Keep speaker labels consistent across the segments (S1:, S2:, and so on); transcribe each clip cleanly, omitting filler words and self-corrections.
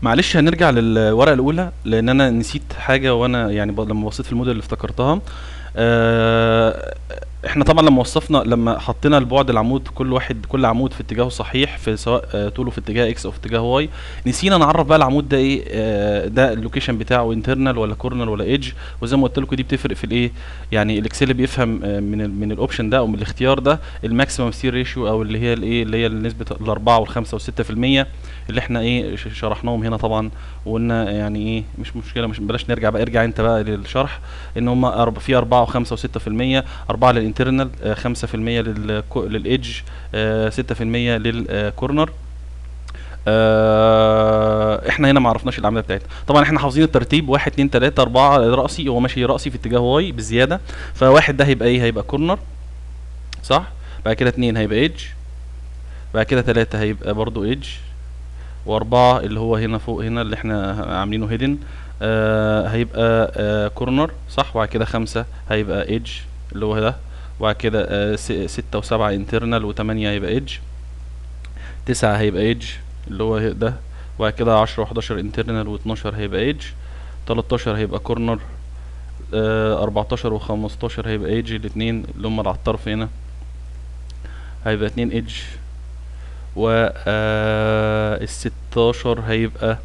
S1: معلش هنرجع للورقه الاولى لان انا نسيت حاجة، وانا يعني لما بصيت في الموديل اللي افتكرتها. احنا طبعا لما وصفنا، لما حطينا البعد العمود كل واحد، كل عمود في اتجاهه صحيح، في سواء طوله في اتجاه X او في اتجاه Y، نسينا نعرف بقى العمود ده ايه، ده ال location بتاعه internal ولا corner ولا edge. وزي ما قلت لكم دي بتفرق في الايه، يعني ال Excel بيفهم من ال option ده او من الاختيار ده ال maximum steel ratio، او اللي هي الايه، اللي هي نسبه الاربعة والخمسة والستة في المية اللي احنا ايه شرحناهم هنا طبعا، وقلنا يعني ايه مش مشكلة، مش بلاش نرجع بقى، ارجع انت بقى للشرح ان هم في 4 و5 و6 في المية، 4 لل internal، 5% لل edge، 6% لل corner. احنا هنا ما عرفناش الاعمدة بتاعتنا، طبعا احنا حافظين الترتيب 1 2 3 4 راسي، هو ماشي راسي في اتجاه Y بالزيادة، فواحد ده هيبقى ايه، هيبقى corner صح، بعد كده 2 هيبقى edge، بعد كده 3 هيبقى برضو edge، و4 اللي هو هنا فوق هنا اللي احنا عاملينه hidden، هيبقى corner صح، وبعد كده 5 هيبقى edge اللي هو ده، وبعد كده 6 و7 internal، و8 هيبقى edge، 9 هيبقى edge اللي هو ده، وبعد كده 10 و11 internal، و12 هيبقى edge، 13 هيبقى corner، 14 و15 هيبقى edge، الاتنين اللي هم على الطرف هنا هيبقى 2 edge، و 16 هيبقى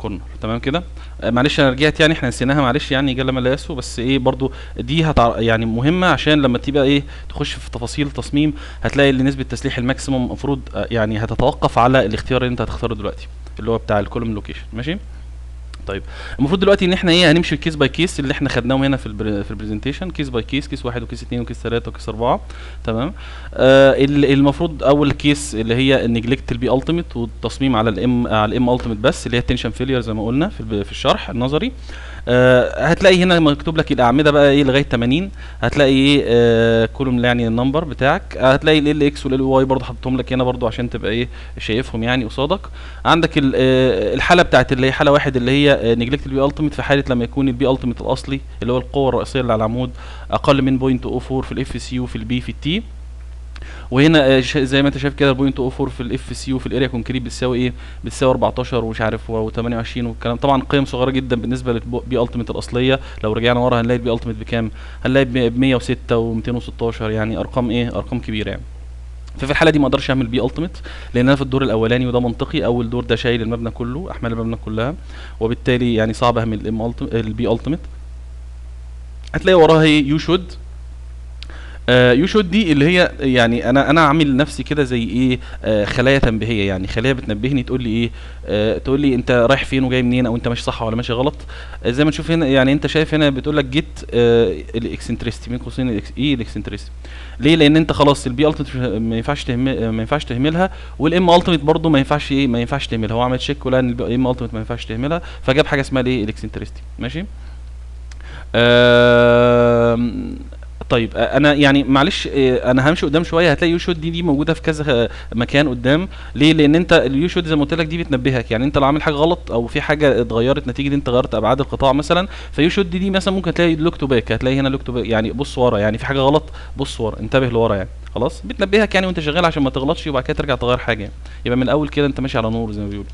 S1: corner. تمام كده. معلش انا رجعت يعني احنا نسيناها، معلش يعني جل ما لا يسهو، بس ايه برضو دي يعني مهمة عشان لما تبقى ايه تخش في تفاصيل تصميم هتلاقي ان نسبه تسليح ال maximum المفروض يعني هتتوقف على الاختيار اللي انت هتختاره دلوقتي اللي هو بتاع ال column location. ماشي. طيب المفروض دلوقتي ان احنا ايه هنمشي case by case اللي احنا خدناهم هنا في ال presentation، case by case، case 1 و case 2 و case 3 و case 4. تمام. المفروض اول case اللي هي ال neglect ال P ultimate والتصميم على ال M، على ال M ultimate بس اللي هي ال tension failure زي ما قلنا في الشرح النظري. هتلاقي هنا مكتوب لك الاعمدة بقى ايه لغاية 80، هتلاقي ايه column يعني ال number بتاعك، هتلاقي ال Lx وال Ly برضه حطيتهم لك هنا برضه عشان تبقى ايه شايفهم يعني قصادك. عندك الحالة بتاعت اللي هي حاله واحد اللي هي neglect ال P ultimate في حاله لما يكون ال P ultimate الاصلي اللي هو القوة الرئيسية اللي على العمود اقل من 0.04 في ال Fcu في ال B في ال T. وهنا زي ما انت شايف كده 0.04 في ال Fcu في ال area concrete بتساوي ايه؟ بتساوي 14 ومش عارف و28 والكلام، طبعا قيم صغيرة جدا بالنسبة لل P ultimate الاصلية. لو رجعنا ورا هنلاقي ال P ultimate بكام؟ هنلاقي ب 106 و216، يعني ارقام ايه؟ ارقام كبيرة يعني. ففي الحالة دي ما اقدرش اعمل P ultimate لان انا في الدور الاولاني، وده منطقي، اول دور ده شايل المبنى كله، احمال المبنى كلها، وبالتالي يعني صعب اهمل ال M ال P ultimate. هتلاقي وراها ايه؟ U should. U should دي اللي هي يعني انا عامل نفسي كده زي ايه، خلايا تنبيهيه، يعني خلايا بتنبهني تقول لي ايه، تقول لي انت رايح فين وجاي منين، او انت ماشي صح ولا ماشي غلط. زي ما تشوف هنا، يعني انت شايف هنا بتقول لك get ال eccentricity بين قوسين ايه ال eccentricity. ليه؟ لان انت خلاص ال P ultimate ما ينفعش تهملها، وال M ultimate برضه ما ينفعش ايه، ما ينفعش تهملها. هو عمل check ولقى ان ال M ultimate ما ينفعش تهملها، فجاب حاجة اسمها الايه؟ ال eccentricity. ماشي. طيب انا يعني معلش انا همشي قدام شوية، هتلاقي U should دي موجودة في كذا مكان قدام. ليه؟ لان انت ال U should زي ما قلت لك دي بتنبهك، يعني انت لو عامل حاجة غلط او في حاجة اتغيرت نتيجة انت غيرت ابعاد القطاع مثلا، ف U should دي مثلا ممكن تلاقي look to back، هتلاقي هنا look to back يعني بص ورا، يعني في حاجة غلط بص ورا، انتبه لورا يعني، خلاص بتنبهك يعني وانت شغال عشان ما تغلطش وبعد كده ترجع تغير حاجة يعني. يبقى من الاول كده انت ماشي على نور زي ما بيقولوا.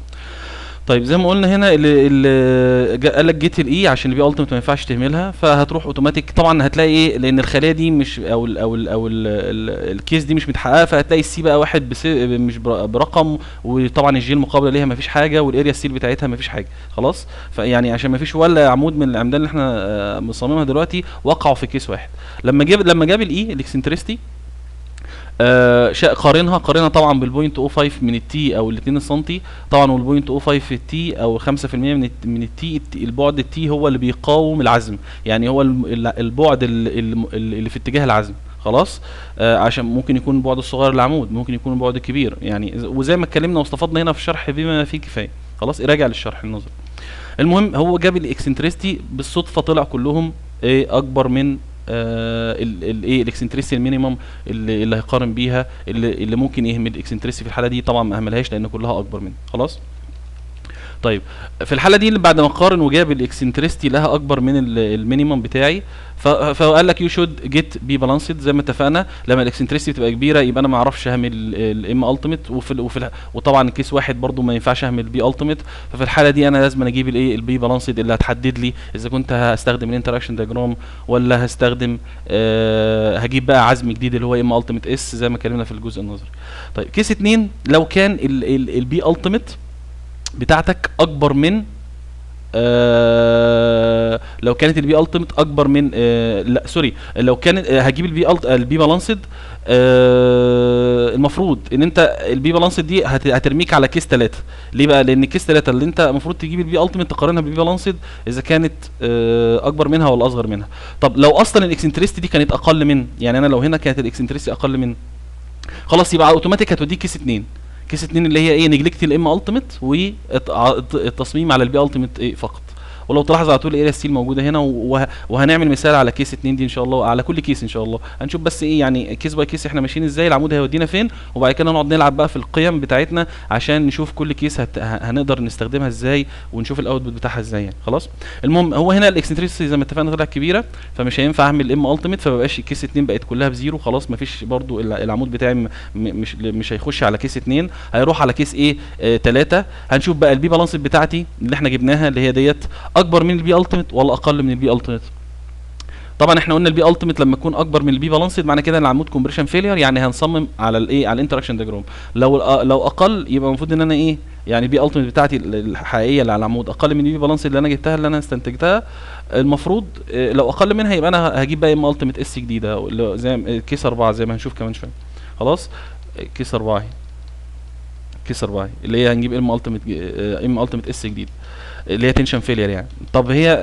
S1: طيب زي ما قلنا هنا اللي قال لك get ال e عشان ال P ultimate ما ينفعش تهملها، فهتروح اوتوماتيك. طبعا هتلاقي ايه، لان الخلية دي مش او ال او ال او ال ال ال case دي مش متحققه، فهتلاقي ال C بقى واحد بس مش برقم، وطبعا ال J المقابلة ليها ما فيش حاجة، وال area steel بتاعتها ما فيش حاجة خلاص. فيعني عشان ما فيش ولا عمود من العمدان اللي احنا مصممها دلوقتي وقعوا في case واحد. لما جاب ال e ال eccentricity قارنها طبعا بال point 05 من ال T او ال 2 سم طبعا، وال point 05 في ال T او 5% من ال T. البعد ال T هو اللي بيقاوم العزم، يعني هو البعد اللي في اتجاه العزم خلاص. عشان ممكن يكون البعد الصغير للعمود، ممكن يكون البعد الكبير يعني، وزي ما اتكلمنا واستفدنا هنا في الشرح بما فيه الكفاية خلاص. راجع للشرح النظري. المهم هو جاب ال eccentricity بالصدفة طلع كلهم ايه اكبر من الايه ال eccentricity ال minimum اللي هيقارن بيها، اللي ممكن يهمل ال eccentricity في الحالة دي. طبعا ما اهملهاش لان كلها اكبر منه خلاص. طيب في الحالة دي بعد ما قارن وجاب ال eccentricity لها اكبر من ال minimum بتاعي، فقال لك you should get P balanced. زي ما اتفقنا لما ال eccentricity بتبقى كبيرة يبقى انا ما اعرفش اهمل ال M ultimate، وطبعا case واحد برضو ما ينفعش اهمل P ultimate. ففي الحالة دي انا لازم اجيب الايه؟ ال P balanced اللي هتحدد لي اذا كنت هستخدم ال interaction diagram ولا هستخدم هجيب بقى عزم جديد اللي هو M ultimate S زي ما اتكلمنا في الجزء النظري. طيب case 2، لو كان ال P ultimate بتاعتك اكبر من لو كانت ال P ultimate اكبر من لا sorry، لو كانت هجيب ال P balanced، المفروض ان انت ال P balanced دي هترميك على case 3. ليه بقى؟ لان case 3 اللي انت المفروض تجيب ال P ultimate تقارنها بال P balanced اذا كانت اكبر منها ولا اصغر منها. طب لو اصلا ال eccentricity دي كانت اقل من، يعني انا لو هنا كانت ال eccentricity اقل من، خلاص يبقى اوتوماتيك هتوديك case 2. case 2 اللي هي ايه؟ neglect ال M ultimate والتصميم على ال P ultimate ايه فقط. ولو تلاحظ على طول ال area steel موجودة هنا، وهنعمل مثال على case 2 دي ان شاء الله، على كل case ان شاء الله هنشوف بس ايه يعني case by case احنا ماشيين ازاي، العمود هيودينا فين، وبعد كده نقعد نلعب بقى في القيم بتاعتنا عشان نشوف كل case هنقدر نستخدمها ازاي ونشوف ال output بتاعها ازاي يعني. خلاص، المهم هو هنا ال eccentricity زي ما اتفقنا طلعت كبيره، فمش هينفع اعمل M ultimate، فمبقاش case 2 بقت كلها ب zero. خلاص مفيش برضو العمود بتاعي مش هيخش على case 2، هيروح على case ايه؟ 3. هنشوف بقى ال P balanced بتاعتي اللي احنا جبناها اللي هي ديت اكبر من ال P ultimate ولا اقل من ال P ultimate. طبعا احنا قلنا ال P ultimate لما تكون اكبر من ال P balanced معنى كده ان العمود compression failure، يعني هنصمم على الايه؟ على ال interaction diagram. لو اقل يبقى المفروض ان انا ايه؟ يعني P ultimate بتاعتي الحقيقية اللي على العمود اقل من ال P balanced اللي انا جبتها، اللي انا استنتجتها، المفروض لو اقل منها يبقى انا هجيب بقى M ultimate S جديدة اللي زي case 4 زي ما هنشوف كمان شويه. خلاص، case 4 اهي، case 4 اللي هي هنجيب M ultimate S جديد اللي هي tension failure يعني. طب هي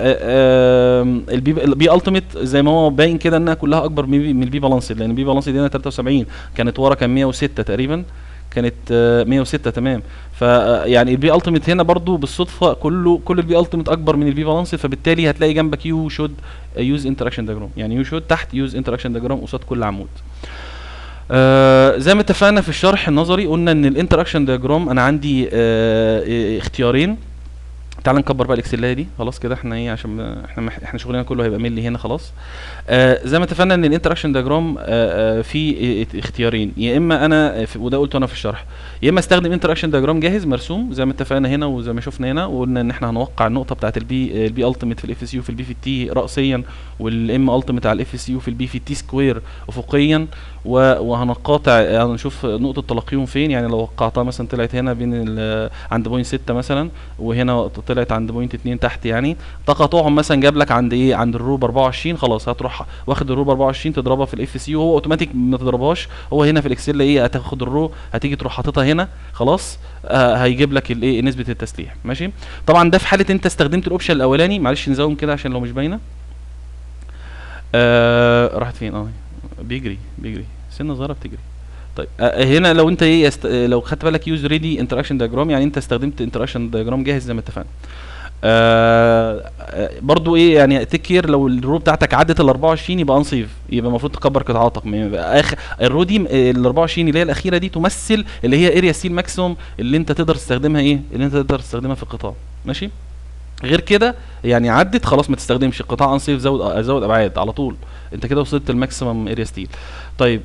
S1: ال P ultimate زي ما هو باين كده انها كلها اكبر من ال P balanced، لان ال P balanced هنا 73، كانت ورا كان 106 تقريبا، كانت 106، تمام. ف يعني ال P ultimate هنا برضو بالصدفة كل ال P ultimate اكبر من ال P balanced، فبالتالي هتلاقي جنبك you should use interaction diagram، يعني you should تحت use interaction diagram قصاد كل عمود. زي ما اتفقنا في الشرح النظري قلنا ان ال interaction diagram انا عندي اختيارين. تعال نكبر بقى ال Excel دي خلاص كده، احنا ايه عشان احنا شغلنا كله هيبقى ملي هنا خلاص. زي ما اتفقنا ان ال interaction diagram في اختيارين، يا اما انا وده قلته انا في الشرح، يا اما استخدم interaction diagram جاهز مرسوم زي ما اتفقنا هنا وزي ما شفنا هنا، وقلنا ان احنا هنوقع النقطة بتاعت ال P ultimate في ال FCU في ال B في ال T راسيا، وال M ultimate على ال FCU في ال B في ال T square افقيا، وهنقاطع هنشوف نقطة تلاقيهم فين. يعني لو وقعتها مثلا طلعت هنا بين عند point 6 مثلا، وهنا طلعت عند point 2 تحت، يعني تقاطعهم مثلا جاب لك عند ايه؟ عند ال rho ب 24. خلاص هتروح واخد ال rho ب 24 تضربها في ال FCU، هو اوتوماتيك ما تضربهاش، هو هنا في ال Excel ايه هتاخد ال rho هتيجي تروح حاططها هنا خلاص، هيجيب لك الايه؟ نسبه التسليح. ماشي، طبعا ده في حاله انت استخدمت ال option الاولاني. معلش نزوم كده عشان لو مش باينه. راحت فين؟ بيجري بيجري، سنة صغيرة بتجري. طيب هنا لو انت ايه لو خدت بالك use ready interaction diagram، يعني انت استخدمت interaction diagram جاهز زي ما اتفقنا. برضو ايه يعني take care لو ال rho بتاعتك عدت ال 24 يبقى unsafe، يبقى المفروض تكبر قطاعاتك. يبقى اخر ال rho دي ال 24 اللي هي الاخيرة دي تمثل اللي هي area steel maximum اللي انت تقدر تستخدمها ايه؟ اللي انت تقدر تستخدمها في القطاع. ماشي، غير كده يعني عدت خلاص ما تستخدمش القطاع unsafe، زود ابعاد على طول، انت كده وصلت ال maximum area steel. طيب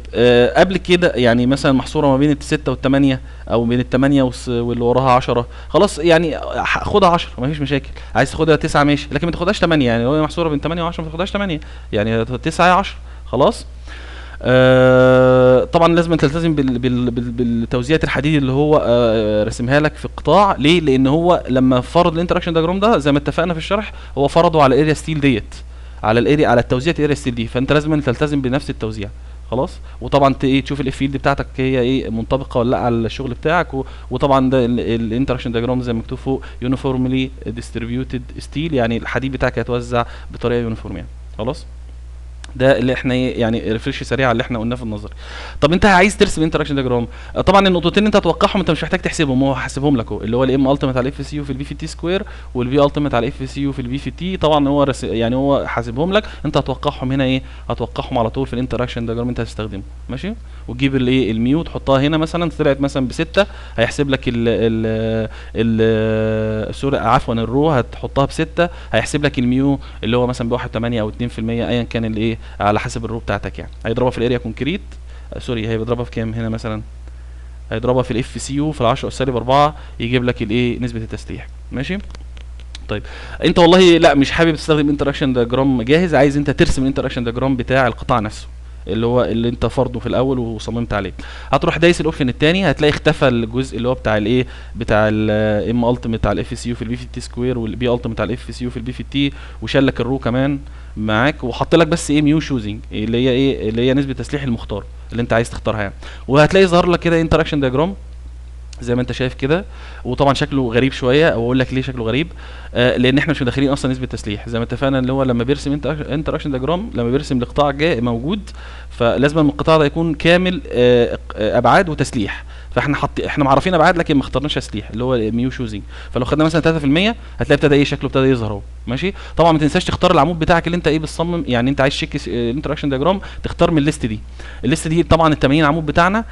S1: قبل كده يعني مثلا محصورة ما بين الستة والثمانية او بين الثمانية واللي وراها 10، خلاص يعني خدها 10 ما فيش مشاكل، عايز تاخدها 9 ماشي، لكن ما تاخدهاش 8، يعني لو هي محصورة بين 8 و10 ما تاخدهاش 8، يعني 9 يا 10 خلاص. طبعا لازم تلتزم بالتوزيعة الحديد اللي هو رسمها لك في القطاع. ليه؟ لان هو لما فرض ال interaction diagram ده زي ما اتفقنا في الشرح هو فرضه على ال area steel ديت، على ال area، على التوزيع area steel دي، فانت لازم تلتزم بنفس التوزيع خلاص. وطبعا ايه تشوف ال F yield بتاعتك هي ايه منطبقه ولا لا على الشغل بتاعك، وطبعا ده ال interaction diagram زي ما مكتوب فوق uniformly distributed steel، يعني الحديد بتاعك هيتوزع بطريقة uniform يعني خلاص. ده اللي احنا ايه يعني refresh سريع على اللي احنا قلناه في النظري. طب انت عايز ترسم interaction diagram، طبعا النقطتين اللي انت هتوقعهم انت مش محتاج تحسبهم، هو حاسبهم لك اهو، اللي هو ال M ultimate على FCU في ال B في T square، وال P ultimate على FCU في ال B في T. طبعا هو يعني هو حاسبهم لك، انت هتوقعهم هنا ايه، هتوقعهم على طول في ال interaction diagram انت هتستخدمه. ماشي، وتجيب الايه ال mu تحطها هنا مثلا، طلعت مثلا ب6، هيحسب لك ال ال ال sorry عفوا ال rho هتحطها ب6، هيحسب لك ال mu اللي هو مثلا ب1.8 او 2% ايا كان الايه على حسب ال rho بتاعتك يعني. هيضربها في ال area concrete، sorry هيضربها في كام هنا مثلا، هيضربها في ال FCU في 10 سالب 4، يجيب لك الايه نسبه التسليح. ماشي، طيب انت والله لا مش حابب تستخدم interaction diagram جاهز، عايز انت ترسم ال interaction diagram بتاع القطاع نفسه اللي هو اللي انت فرضه في الاول وصممت عليه. هتروح دايس ال option الثاني، هتلاقي اختفى الجزء اللي هو بتاع الايه بتاع ال M ultimate على ال FCU في ال B في T square، وال P ultimate على ال FCU في ال B في T، وشال لك ال rho كمان معاك، وحط لك بس ايه mu choosing اللي هي ايه اللي هي نسبه تسليح المختار اللي انت عايز تختارها يعني. وهتلاقي ظهر لك كده interaction diagram زي ما انت شايف كده، وطبعا شكله غريب شوية، او اقول لك ليه شكله غريب، لان احنا مش مدخلين اصلا نسبه تسليح زي ما اتفقنا، اللي هو لما بيرسم interaction diagram لما بيرسم القطاع جاي موجود، فلازم القطاع ده يكون كامل ابعاد وتسليح، فاحنا احنا معرفين ابعاد لكن ما اخترناش تسليح اللي هو mu choosing. فلو خدنا مثلا 3% هتلاقي ابتدى ايه شكله ابتدى يظهر اهو. ماشي، طبعا ما تنساش تختار العمود بتاعك اللي انت ايه بتصمم، يعني انت عايز check ال interaction diagram تختار من ال list دي. ال list دي طبعا ال 80 عمود بتاعنا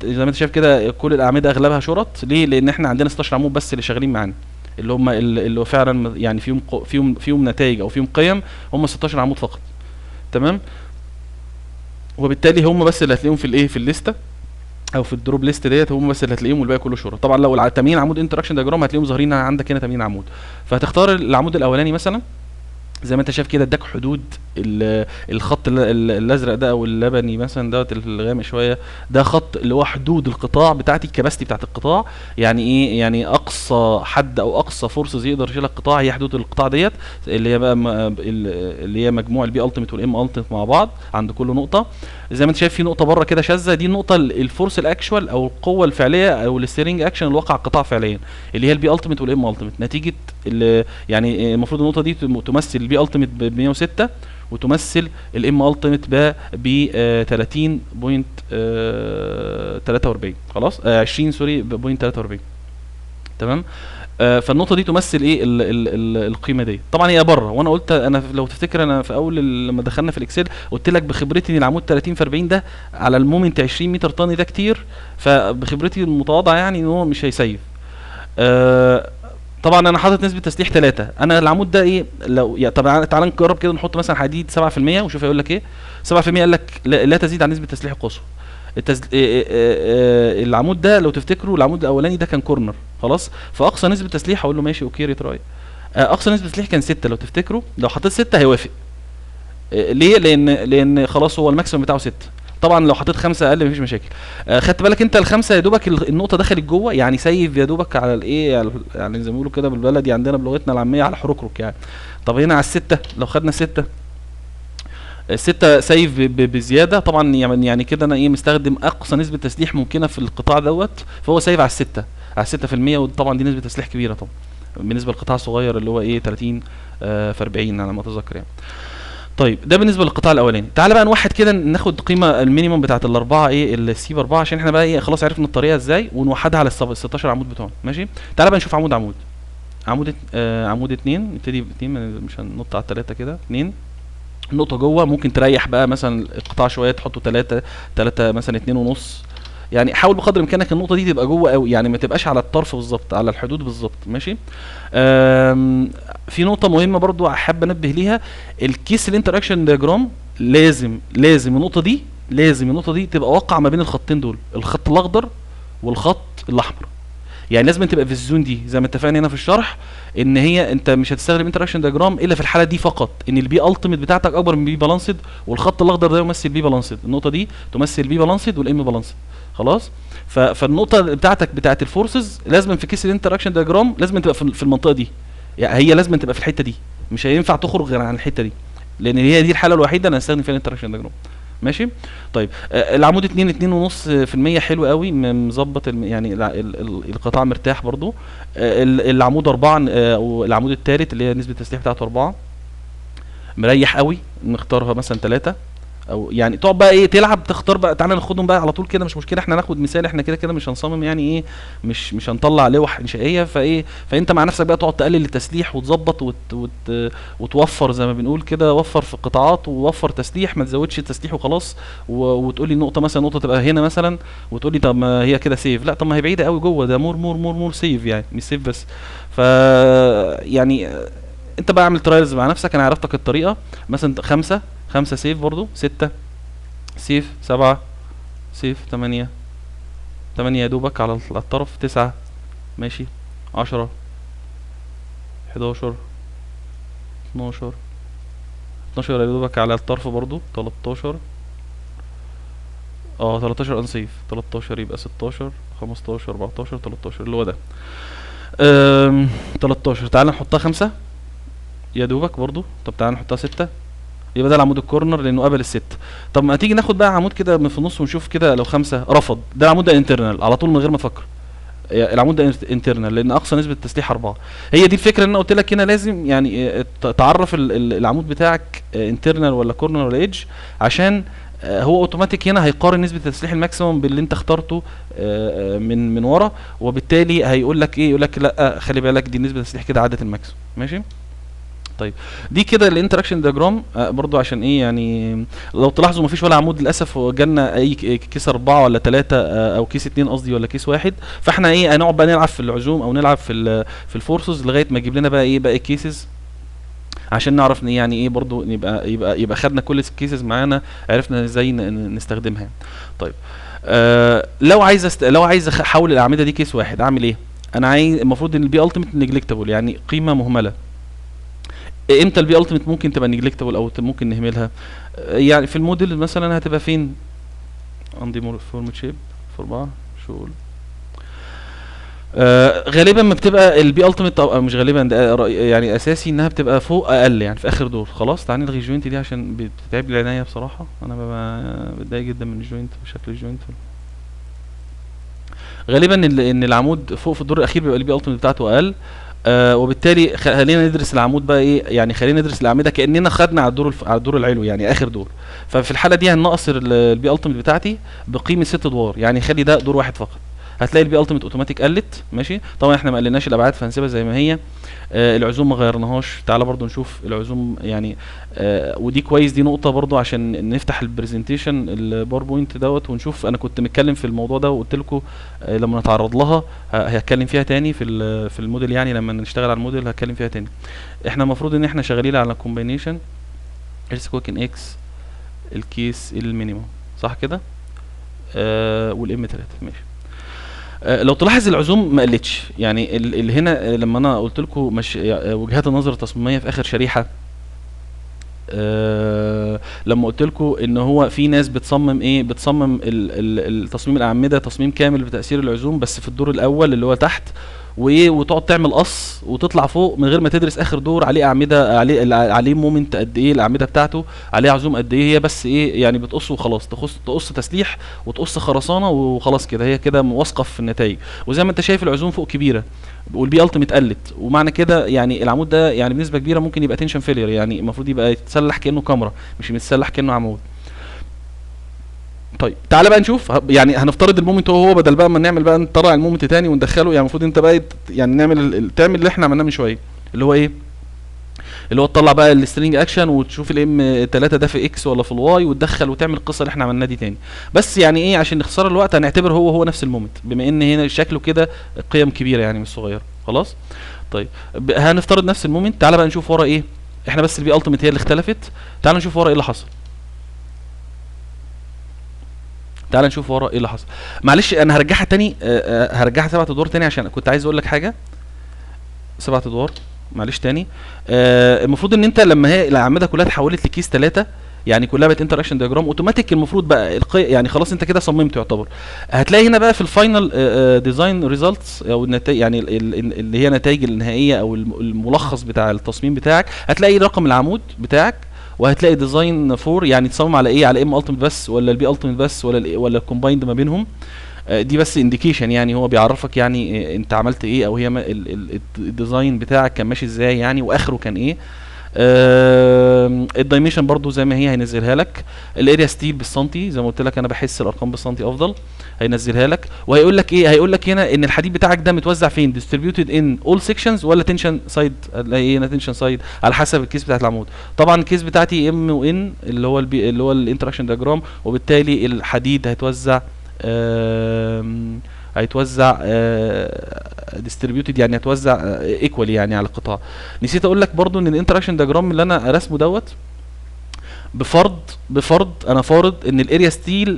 S1: زي ما انت شايف كده كل الاعمدة اغلبها شرط. ليه؟ لان احنا عندنا 16 عمود بس اللي شغالين معانا، اللي هم اللي فعلا يعني فيهم نتائج او فيهم قيم، هم 16 عمود فقط. تمام، وبالتالي هم بس اللي هتلاقيهم في الايه في الليستة او في ال drop list ديت، هم بس اللي هتلاقيهم والباقي كله شرط. طبعا لو 80 عمود interaction diagram هتلاقيهم ظاهرين عندك هنا 80 عمود. فهتختار العمود الاولاني مثلا زي ما انت شايف كده، اداك حدود الخط الازرق ده او اللبني مثلا دوت الغامق شوية، ده خط اللي هو حدود القطاع بتاعتي، ال capacity بتاعت القطاع. يعني ايه؟ يعني اقصى حد او اقصى forces يقدر يشيلها القطاع هي حدود القطاع ديت، اللي هي بقى اللي هي مجموع ال P ultimate وال M ultimate مع بعض عند كل نقطة. زي ما انت شايف في نقطة بره كده شاذة، دي النقطة ال force ال actual او القوة الفعلية او ال straining action اللي وقع القطاع فعليا، اللي هي ال P ultimate وال M ultimate نتيجة يعني المفروض النقطة دي تمثل ال P ultimate ب 106 وتمثل ال M ultimate ب 30.43، خلاص، 20 sorry point 43. تمام، فالنقطه دي تمثل ايه ال ال ال القيمة دي. طبعا هي بره، وانا قلت انا لو تفتكر انا في اول لما دخلنا في ال Excel قلت لك بخبرتي ان العمود 30 في 40 ده على ال moment 20 متر طن ده كتير، فبخبرتي المتواضعة يعني ان هو مش هي safe. طبعا انا حاطط نسبه تسليح 3، انا العمود ده ايه لو يا طب تعالى نجرب كده نحط مثلا حديد 7% وشوف هيقول لك ايه. 7% قال لك لا تزيد عن نسبه تسليح القصوى. العمود ده لو تفتكروا العمود الاولاني ده كان corner، خلاص، فاقصى نسبه تسليح هقول له ماشي okay retry. اقصى نسبه تسليح كان 6 لو تفتكروا، لو حطيت 6 هيوافق. ليه؟ لان خلاص هو ال maximum بتاعه 6. طبعا لو حطيت 5 اقل مفيش مشاكل. خدت بالك انت الخمسة يا دوبك النقطة دخلت جوه، يعني safe يا دوبك على الايه، يعني زي ما بيقولوا كده بالبلدي عندنا بلغتنا العامية على حركرك يعني. طب هنا على الستة لو خدنا الستة، الستة safe بزيادة طبعا، يعني كده انا ايه مستخدم اقصى نسبه تسليح ممكنة في القطاع دوت، فهو safe على الستة، على ستة في المية، وطبعا دي نسبه تسليح كبيرة طبعا بالنسبة للقطاع الصغير اللي هو ايه 30 في 40 على ما اتذكر يعني. طيب ده بالنسبة للقطاع الاولاني. تعالى بقى نوحد كده، ناخد قيمة ال minimum بتاعت الاربعة ايه ال C ب 4، عشان احنا بقى ايه خلاص عرفنا الطريقة ازاي، ونوحدها على ال 16 عمود بتوعنا. ماشي، تعالى بقى نشوف عمود عمود. عمود 2، نبتدي ب 2، مش هننط على 3 كده. 2 نقطة جوه، ممكن تريح بقى مثلا القطاع شوية، تحطه 3، 3 مثلا اتنين ونص، يعني حاول بقدر امكانك النقطة دي تبقى جوه قوي، يعني ما تبقاش على الطرف بالظبط، على الحدود بالظبط. ماشي، في نقطة مهمة برضو حابب انبه ليها، ال case ال interaction diagram لازم النقطة دي، لازم النقطة دي تبقى واقعه ما بين الخطين دول، الخط الاخضر والخط الاحمر، يعني لازم تبقى في ال zone دي زي ما اتفقنا هنا في الشرح، ان هي انت مش هتستخدم interaction diagram الا في الحالة دي فقط، ان ال P ultimate بتاعتك اكبر من P balanced، والخط الاخضر ده يمثل P balanced، النقطة دي تمثل P balanced وال M balanced. خلاص، فالنقطه بتاعتك بتاعت ال forces لازم في case ال interaction diagram لازم تبقى في المنطقة دي، يعني هي لازم تبقى في الحتة دي، مش هينفع تخرج غير عن الحتة دي، لان هي دي الحالة الوحيدة اللي هنستخدم فيها ال interaction diagram. ماشي، طيب العمود اتنين، اتنين ونص في المية حلو قوي، مظبط يعني القطاع مرتاح برضو. العمود 4، او العمود الثالث اللي هي نسبة التسليح بتاعته 4. مريح قوي، نختارها مثلا 3، او يعني تقعد بقى ايه تلعب تختار بقى. تعالى ناخدهم بقى على طول كده، مش مشكلة، احنا ناخد مثال، احنا كده كده مش هنصمم يعني ايه، مش هنطلع لوح انشائيه، فايه فانت مع نفسك بقى تقعد تقلل التسليح وتظبط وتوفر زي ما بنقول كده، وفر في القطاعات ووفر تسليح، ما تزودش التسليح وخلاص. وتقول لي النقطة مثلا، نقطة تبقى هنا مثلا، وتقول لي طب ما هي كده safe، لا طب ما هي بعيدة قوي جوه، ده more more more more safe يعني، مش safe بس. ف يعني انت بقى اعمل trials مع نفسك، انا عرفتك الطريقة. مثلا 5، 5 safe برضو، 6 safe، 7 safe، 8، 8 يا دوبك على الطرف، 9 ماشي، 10، 11، 12، 12 يا دوبك على الطرف برضو، 13، 13 unsafe، 13 يبقى 16، 15، 14، 13 اللي هو ده. 13. تعال نحطها 5 يا دوبك برضو. طب تعال نحطها 6، يبقى ده العمود ال corner لانه قبل الست. طب ما تيجي ناخد بقى عمود كده من في النص ونشوف كده، لو 5 رفض، ده العمود ده internal على طول من غير ما تفكر، العمود ده internal لان اقصى نسبه تسليح 4. هي دي الفكرة ان انا قلت لك هنا لازم تعرف العمود بتاعك internal ولا corner ولا edge، عشان هو اوتوماتيك هنا هيقارن نسبه التسليح ال maximum باللي انت اخترته، من ورا، وبالتالي هيقول لك ايه، يقول لك لا خلي بالك دي نسبه التسليح كده عدت ال maximum. ماشي. طيب دي كده ال interaction diagram، برضو عشان ايه يعني لو تلاحظوا مفيش ولا عمود للاسف جالنا اي case 4 ولا 3، او case 2 قصدي، ولا case 1. فاحنا ايه هنقعد بقى نلعب في العزوم او نلعب في ال forces لغاية ما يجيب لنا بقى ايه باقي cases، عشان نعرف يعني ايه برضو نبقى يبقى خدنا كل ال cases معانا، عرفنا ازاي نستخدمها. طيب، لو عايز احول الاعمدة دي case 1 اعمل ايه؟ انا عايز المفروض ان ال P ultimate neglectable، يعني قيمة مهملة. امتى ال P ultimate ممكن تبقى neglectable او ممكن نهملها؟ يعني في الموديل مثلا هتبقى فين؟ عندي undeformed shape في 4 شغل. غالبا ما بتبقى ال P ultimate، او مش غالبا ده رأي يعني اساسي انها بتبقى فوق اقل يعني في اخر دور. خلاص تعالى نلغي ال joint دي عشان بتتعب لي عينيا بصراحة، انا ببقى بتضايق جدا من ال joint وشكل ال joint. غالبا ان العمود فوق في الدور الاخير بيبقى ال P ultimate بتاعته اقل، وبالتالي خلينا ندرس العمود بقى ايه، يعني خلينا ندرس الاعمدة كاننا خدنا على الدور العلوي يعني اخر دور. ففي الحالة دي هنقصر ال P ultimate بتاعتي بقيمة 6 ادوار، يعني خلي ده دور واحد فقط. هتلاقي ال P ultimate اوتوماتيك قلت. ماشي، طبعا احنا ما قلناش الابعاد فهنسيبها زي ما هي. العزوم ما غيرناهاش، تعالى برضو نشوف العزوم يعني، ودي كويس، دي نقطة برضو عشان نفتح ال presentation ال PowerPoint دوت ونشوف. انا كنت متكلم في الموضوع ده وقلت لكم، لما نتعرض لها هتكلم فيها تاني في الموديل، يعني لما نشتغل على الموديل هتكلم فيها تاني. احنا المفروض ان احنا شغالين على combination earthquake in X ال case ال minimum، صح كده؟ وال M 3. ماشي. لو تلاحظ العزوم ما قلتش، يعني اللي هنا، لما انا قلت لكم مش، وجهات النظر التصميميه في اخر شريحة، لما قلت لكم ان هو في ناس بتصمم ايه، بتصمم التصميم الاعمدة تصميم كامل بتاثير العزوم بس في الدور الاول اللي هو تحت، وايه، وتقعد تعمل قص وتطلع فوق من غير ما تدرس اخر دور عليه اعمدة، عليه moment قد ايه، الاعمدة بتاعته عليه عزوم قد ايه، هي بس ايه يعني بتقص وخلاص، تقص تسليح وتقص خرسانه وخلاص كده، هي كده واثقة في النتائج. وزي ما انت شايف العزوم فوق كبيرة وال P ultimate قلت، ومعنى كده يعني العمود ده يعني بنسبة كبيرة ممكن يبقى tension failure، يعني المفروض يبقى يتسلح كانه كمره مش متسلح كانه عمود. طيب تعالى بقى نشوف، يعني هنفترض ال moment هو هو، بدل بقى ما نعمل بقى نطلع ال moment تاني وندخله، يعني المفروض انت بقى يعني نعمل تعمل اللي احنا عملناه من شوية، اللي هو ايه، اللي هو تطلع بقى ال straining action وتشوف ال M 3 ده في X ولا في ال Y وتدخل وتعمل القصة اللي احنا عملناها دي تاني. بس يعني ايه عشان نخسر الوقت هنعتبر هو هو نفس ال moment، بما ان هنا شكله كده قيم كبيرة يعني مش صغيرة. خلاص طيب هنفترض نفس ال moment. تعالى بقى نشوف ورا ايه، احنا بس ال P ultimate هي اللي اختلفت. تعالى نشوف ورا ايه اللي حصل، تعالى نشوف ورا ايه اللي حصل. معلش انا هرجعها تاني، هرجعها 7 ادوار تاني عشان كنت عايز اقول لك حاجة. 7 ادوار معلش تاني. المفروض ان انت لما هي الاعمدة كلها اتحولت ل case 3، يعني كلها بقت interaction diagram اوتوماتيك، المفروض بقى يعني خلاص انت كده صممت يعتبر. هتلاقي هنا بقى في ال final design results او النتائج، يعني اللي هي نتائج النهائية او الملخص بتاع التصميم بتاعك، هتلاقي رقم العمود بتاعك، وهتلاقي design for، يعني تصمم على ايه، على M ultimate بس ولا ال P ultimate بس ولا ال combined ما بينهم. دي بس indication، يعني هو بيعرفك يعني، انت عملت ايه، او هي ال design بتاعك كان ماشي ازاي يعني، واخره كان ايه. ال dimension برضو زي ما هي هينزلها لك. ال area steel بالسنتي زي ما قلت لك، انا بحس الارقام بالسنتي افضل، هينزلها لك. وهيقول لك ايه؟ هيقول لك هنا ان الحديد بتاعك ده متوزع فين، distributed in all sections ولا tension side. هتلاقي ايه هنا tension side على حسب ال case بتاعت العمود. طبعا ال case بتاعتي M و N اللي هو ال P اللي هو ال interaction diagram، وبالتالي الحديد هيتوزع distributed، يعني هيتوزع equally يعني على القطاع. نسيت اقول لك برضو ان ال interaction diagram اللي انا رسمه دوت بفرض انا فارض ان ال area steel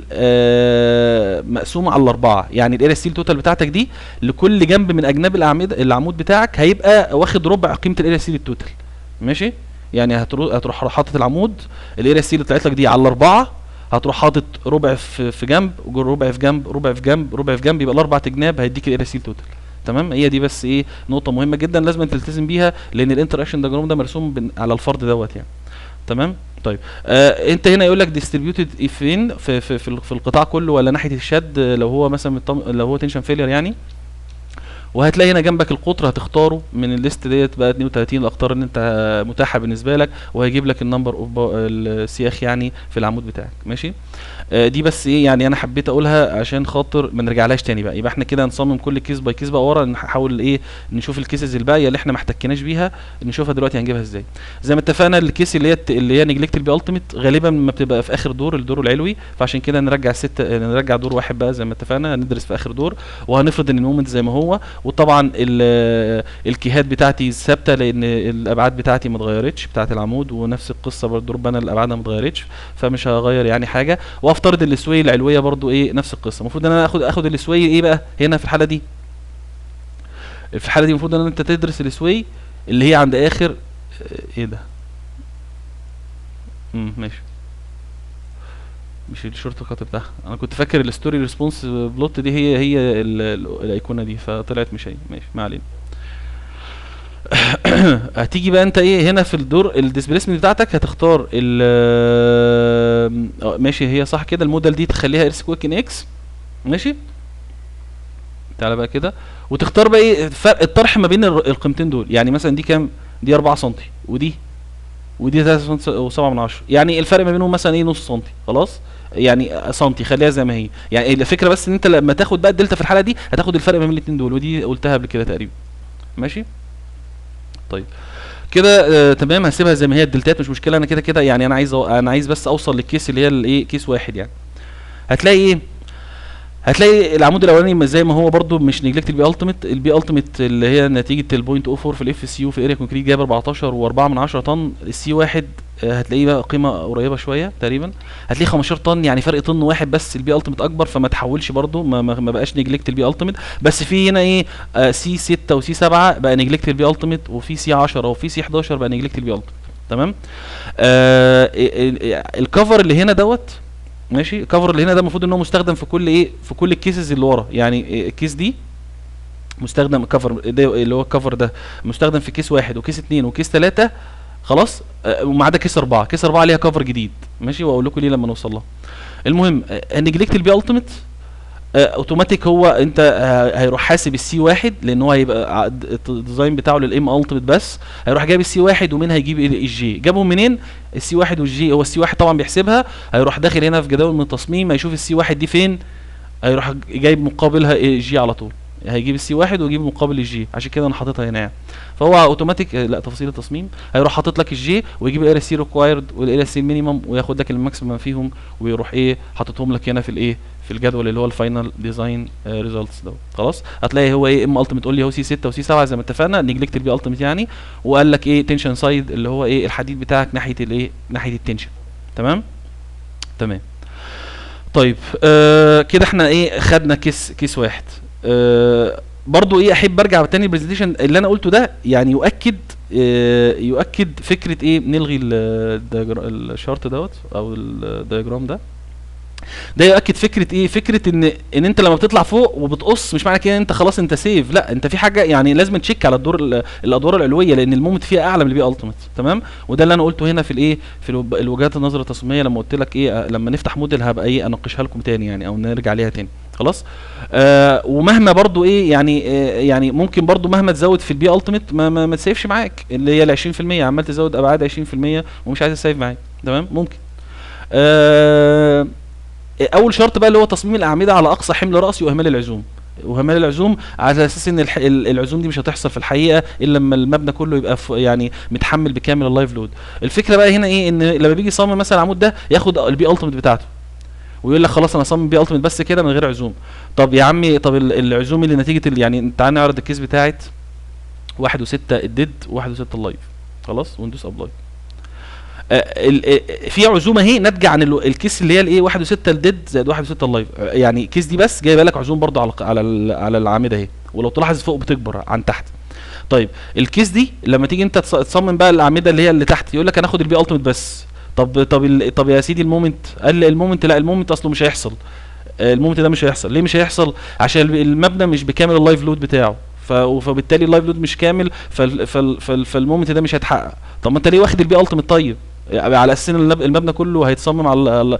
S1: مقسومة على الاربعه، يعني ال area steel total بتاعتك دي لكل جنب من اجناب الاعمدة العمود بتاعك هيبقى واخد ربع قيمة ال area steel ال total. ماشي، يعني هتروح حاطط العمود ال area steel اللي طلعت لك دي على الاربعه، هتروح حاطط ربع في جنب، ربع في جنب، ربع في جنب، ربع في جنب، يبقى الاربع اجناب هيديك ال area steel total. تمام، هي دي بس ايه نقطة مهمة جدا لازم تلتزم بيها، لان ال interaction diagram ده مرسوم على الفرض دوت يعني. تمام. طيب انت هنا يقول لك distributed فين، في القطاع كله ولا ناحية الشد، لو هو مثلا لو هو tension failure يعني. وهتلاقي هنا جنبك القطر هتختاره من ال list ديت بقى 32 الاقطار اللي انت متاحة بالنسبة لك، وهيجيب لك ال number of السياخ يعني في العمود بتاعك. ماشي، دي بس ايه يعني انا حبيت اقولها عشان خاطر ما نرجعلهاش تاني بقى. يبقى احنا كده نصمم كل case by case بقى ورا، نحاول ايه نشوف ال cases الباقية اللي احنا ما احتكناش بيها نشوفها دلوقتي هنجيبها ازاي. زي ما اتفقنا ال case اللي هي neglect ال P ultimate غالبا ما بتبقى في اخر دور، الدور العلوي، فعشان كده نرجع ستة، نرجع دور واحد بقى زي ما اتفقنا، ندرس في اخر دور، وهنفرض ان ال moment زي ما هو، وطبعا ال K هات بتاعتي ثابتة لان الابعاد بتاعتي ما اتغيرتش بتاعت العمود، ونفس القصة برضه ربنا الابعاد ما اتغيرتش فمش هغير يعني حاجة. وافترض ال sway العلوية برضو ايه نفس القصة، المفروض ان انا اخد ال sway ايه بقى هنا في الحالة دي، في الحالة دي المفروض ان انت تدرس ال sway اللي هي عند اخر ايه ده، ماشي، مش ال shortcut بتاعها، انا كنت فاكر ال story response plot دي هي الايقونه دي، فطلعت مش هي. ماشي ما علينا. هتيجي بقى انت ايه هنا في الدور ال displacement بتاعتك هتختار ال ماشي هي صح كده، ال modal دي تخليها earthquake in X. ماشي، تعالى بقى كده وتختار بقى ايه فرق الطرح ما بين القيمتين دول، يعني مثلا دي كام؟ دي 4 سم ودي 3.7، يعني الفرق ما بينهم مثلا ايه نص سنتي، خلاص يعني سنتي خليها زي ما هي. يعني الفكرة بس ان انت لما تاخد بقى الدلتا في الحالة دي هتاخد الفرق ما بين الاثنين دول، ودي قلتها قبل كده تقريبا. ماشي طيب كده تمام، هسيبها زي ما هي الدلتات مش مشكلة، انا كده كده يعني انا عايز بس اوصل لل case اللي هي الايه case واحد. يعني هتلاقي ايه؟ هتلاقي العمود الاولاني زي ما هو برده مش neglect ال P ultimate، ال P ultimate اللي هي نتيجة ال 0.04 في ال Fcu في area concrete جايب 14.4 طن. ال C واحد هتلاقيه بقى قيمة قريبه شوية تقريبا، هتلاقيه 15 طن، يعني فرق طن واحد بس، ال P ultimate اكبر فما تحولش برده، ما بقاش neglect ال P ultimate. بس في هنا ايه C 6 و C 7 بقى neglect ال P ultimate، وفي C 10 وفي C 11 بقى neglect ال P ultimate. تمام. ال cover اللي هنا دوت، ماشي، ال cover اللي هنا ده المفروض ان هو مستخدم في كل ايه، في كل ال cases اللي ورا، يعني ال case دي مستخدم ال cover ده اللي هو ال cover ده مستخدم في case واحد و case اتنين و case تلاتة، خلاص، وما عدا case 4، case 4 ليها cover جديد، ماشي، واقول لكم ليه لما نوصل لها. المهم neglect ال P ultimate اوتوماتيك هو انت هيروح حاسب ال C واحد، لان هو هيبقى ال design بتاعه لل M ultimate بس، هيروح جايب ال C واحد ومنها يجيب ال J. جابهم منين ال C واحد وال J؟ هو ال C واحد طبعا بيحسبها، هيروح داخل هنا في جداول من التصميم هيشوف ال C واحد دي فين، هيروح جايب مقابلها ال J على طول، هيجيب ال C واحد ويجيب مقابل ال J، عشان كده انا حاططها هنا يعني. فهو اوتوماتيك لا تفاصيل التصميم هيروح حاطط لك ال J ويجيب ال area steel required وال area steel minimum وياخد لك ال maximum فيهم ويروح ايه حاططهم لك هنا في الايه في الجدول اللي هو ال final design results دوت. خلاص هتلاقي هو ايه M ultimate only هو C 6 و C 7 زي ما اتفقنا، neglect ال P ultimate يعني، وقال لك ايه tension side اللي هو ايه الحديد بتاعك ناحية الايه ناحية ال tension. تمام تمام. طيب كده احنا ايه خدنا case واحد. برضو ايه احب ارجع تاني ال presentation اللي انا قلته ده، يعني يؤكد فكرة ايه نلغي ال chart دوت او ال diagram ده. ده يؤكد فكرة ايه؟ فكرة ان انت لما بتطلع فوق وبتقص مش معنى كده ان انت خلاص انت safe، لا انت في حاجة يعني لازم تcheck على الدور الادوار العلوية، لان ال moment فيها اعلى من ال P ultimate. تمام؟ وده اللي انا قلته هنا في الايه، في الوجهات النظر التصميميه، لما قلت لك ايه، لما نفتح موديل هبقى ايه اناقشها لكم تاني يعني، او نرجع ليها تاني. خلاص؟ ومهما برضو ايه يعني، يعني ممكن برضو مهما تزود في ال P ultimate ما تsafeش معاك، اللي هي ال 20%، عمال تزود ابعاد 20% ومش عايز تsave معاك. تمام؟ ممكن. اول شرط بقى اللي هو تصميم الاعمدة على اقصى حمل راسي واهمال العزوم. واهمال العزوم على اساس ان العزوم دي مش هتحصل في الحقيقة الا لما المبنى كله يبقى يعني متحمل بكامل ال live load. الفكرة بقى هنا ايه، ان لما بيجي يصمم مثلا العمود ده ياخد ال P ultimate بتاعته ويقول لك خلاص انا اصمم P ultimate بس كده من غير عزوم. طب يا عمي، طب العزوم اللي نتيجة يعني تعال نعرض ال case بتاعت 1.6 ال dead و1.6 ال live. خلاص؟ وندوس apply. في عزومة اهي ناتجة عن ال case اللي هي الايه 1.6 ال dead زائد 1.6 ال live، يعني case دي بس جايبه لك عزوم برضو على العامده اهي، ولو تلاحظ فوق بتكبر عن تحت. طيب ال case دي لما تيجي انت تصمم بقى الاعمدة اللي هي اللي تحت، يقول لك انا اخد ال P ultimate بس. طب يا سيدي ال moment، قال لي ال moment لا، ال moment اصله مش هيحصل، ال moment ده مش هيحصل. ليه مش هيحصل؟ عشان المبنى مش بكامل ال live load بتاعه، فبالتالي ال live load مش كامل، فال moment ده مش هيتحقق. طب ما انت ليه واخد ال P ultimate طيب؟ يعني على اساس ان المبنى كله هيتصمم على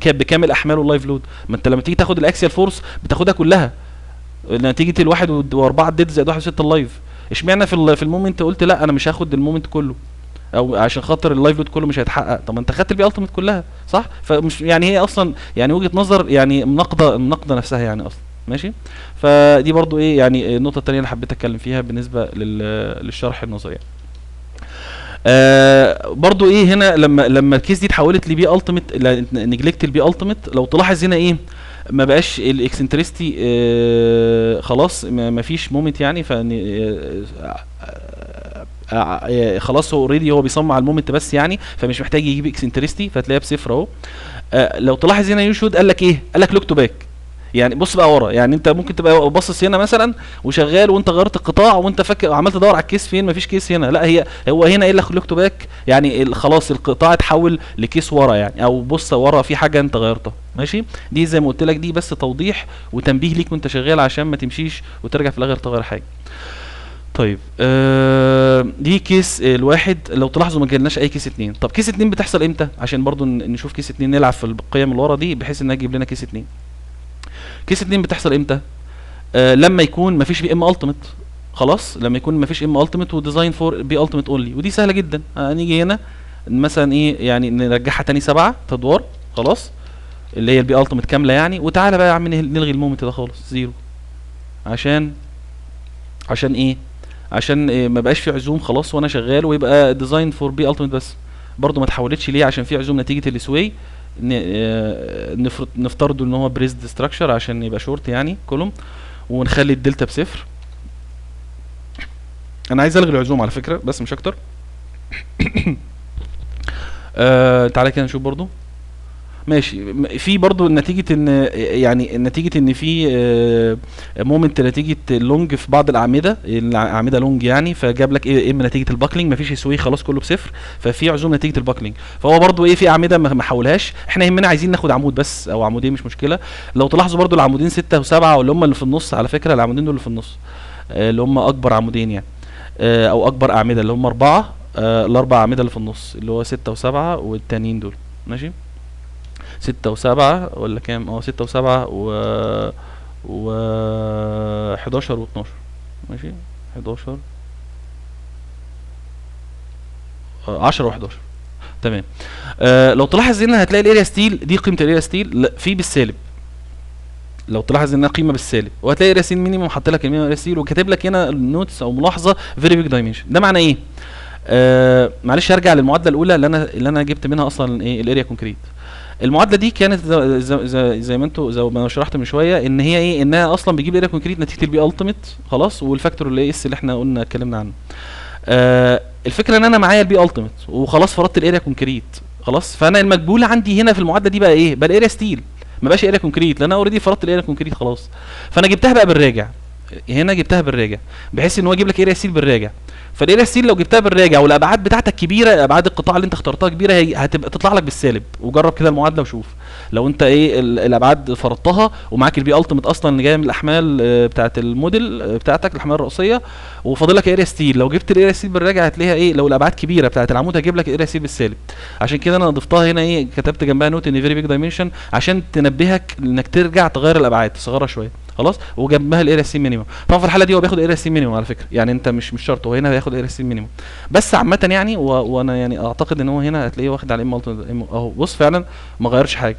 S1: بكامل احماله ال live load. ما انت لما تيجي تاخد ال axial force بتاخدها كلها نتيجة الواحد واربعة dead زائد 1.6 ال live. اشمعنى في ال moment قلت لا انا مش هاخد ال moment كله، او عشان خاطر ال live load كله مش هيتحقق؟ طب ما انت خدت ال P ultimate كلها، صح؟ فمش يعني هي اصلا يعني وجهه نظر يعني مناقضة نفسها يعني اصلا. ماشي؟ فدي برضو ايه يعني النقطة الثانية اللي حبيت اتكلم فيها بالنسبة للشرح النظري يعني. برضو ايه هنا لما ال case دي اتحولت ل P ultimate، neglect ال P ultimate، لو تلاحظ هنا ايه ما بقاش ال eccentricity، خلاص ما فيش moment يعني، ف خلاص هو already هو بيصمم على ال moment بس يعني، فمش محتاج يجيب eccentricity، فتلاقيها بصفر اهو. لو تلاحظ هنا you should قال لك ايه؟ قال لك look to back، يعني بص بقى ورا، يعني انت ممكن تبقى باصص هنا مثلا وشغال وانت غيرت القطاع وانت فاكر عمال تدور على ال case فين، مفيش case هنا، لا هي هو هنا ايه اللي look to back، يعني خلاص القطاع اتحول ل case ورا يعني، او بص ورا في حاجة انت غيرتها. ماشي؟ دي زي ما قلت لك دي بس توضيح وتنبيه ليك وانت شغال عشان ما تمشيش وترجع في الاخر تغير حاجة. طيب دي case الواحد، لو تلاحظوا ما جالناش اي case 2. طب case 2 بتحصل امتى؟ عشان برضو نشوف case 2، نلعب في القيم اللي ورا دي بحيث انها تجيب لنا case 2. case 2 بتحصل امتى؟ لما يكون مفيش P M ultimate. خلاص، لما يكون مفيش M ultimate و design for P ultimate only، ودي سهلة جدا. نيجي هنا مثلا ايه يعني نرجعها تاني 7 ادوار، خلاص اللي هي ال P ultimate كاملة يعني، وتعالى بقى يا عم نلغي ال moment ده خالص zero، عشان ايه؟ عشان إيه؟ ما بقاش في عزوم خلاص وانا شغال، ويبقى design for P ultimate بس. برضو ما اتحولتش ليه؟ عشان في عزوم نتيجة ال sway، نفترضه ان هو braced structure عشان يبقى شورت يعني column، ونخلي الدلتا بصفر. انا عايز الغي العزوم على فكرة بس مش اكتر. تعالى كده نشوف برضو. ماشي، في برضو نتيجة ان يعني نتيجة ان في moment نتيجة long في بعض الأعمدة، الأعمدة long يعني، فجاب لك ايه اما نتيجة ال buckling مفيش sway خلاص كله بصفر، ففي عزوم نتيجة ال buckling، فهو برضو ايه في أعمدة ما حولهاش. احنا يهمنا عايزين ناخد عمود بس او عمودين مش مشكلة. لو تلاحظوا برضو العمودين 6 و7 واللي هم اللي في النص على فكرة، العمودين دول اللي في النص، اللي هم أكبر عمودين يعني، أو أكبر أعمدة اللي هم 4، الأربع أعمدة اللي في النص اللي هو 6 و7 والتانيين دول. ماشي، 6 و7 ولا كام؟ 6 و7 و حداشر واتناشر. ماشي، حداشر، 10 وحداشر. تمام. لو تلاحظ هنا هتلاقي ال area steel دي قيمة ال area steel، لا، في بالسالب. لو تلاحظ انها قيمة بالسالب، وهتلاقي area steel minimum حاطط لك ال minimum area steel، وكاتب لك هنا ال notes او ملاحظة very big dimension. ده معناه ايه؟ معلش هرجع للمعادله الاولى اللي انا جبت منها اصلا ايه ال area concrete. المعادلة دي كانت زي ما انتوا زي ما انا شرحت من شوية ان هي ايه، انها اصلا بتجيب ال area concrete نتيجة ال P ultimate خلاص، وال factor اللي S اللي احنا قلنا اتكلمنا عنه. الفكرة ان انا معايا ال P ultimate وخلاص فرضت ال area concrete خلاص، فانا المجهول عندي هنا في المعادلة دي بقى ايه؟ بقى ال area steel، ما بقاش area concrete لان انا already فرضت ال area concrete خلاص. فانا جبتها بقى بالراجع، هنا جبتها بالراجع بحيث ان هو يجيب لك area steel بالراجع. فال area steel لو جبتها بالراجع والابعاد بتاعتك كبيرة، ابعاد القطاع اللي انت اخترتها كبيرة، هي هتبقى تطلع لك بالسالب. وجرب كده المعادلة وشوف لو انت ايه الابعاد فرضتها ومعاك ال P ultimate اصلا اللي جاية من الاحمال بتاعه الموديل بتاعتك الاحمال الرئيسية، وفاضل لك area steel، لو جبت ال area steel بالراجع هتلاقيها ايه، لو الابعاد كبيرة بتاعه العمود هتجيب لك ال area steel بالسالب. عشان كده انا ضفتها هنا ايه، كتبت جنبها note ان very big dimension عشان تنبهك انك ترجع تغير الابعاد تصغرها شوية. خلاص، وجنبها ال area steel minimum. طبعا في الحالة دي هو بياخد area steel minimum على فكرة، يعني انت مش شرط هو هنا هياخد area steel minimum، بس عامة يعني وانا يعني اعتقد ان هو هنا هتلاقيه واخد على M ultimate اهو. بص فعلا ما غيرش حاجة.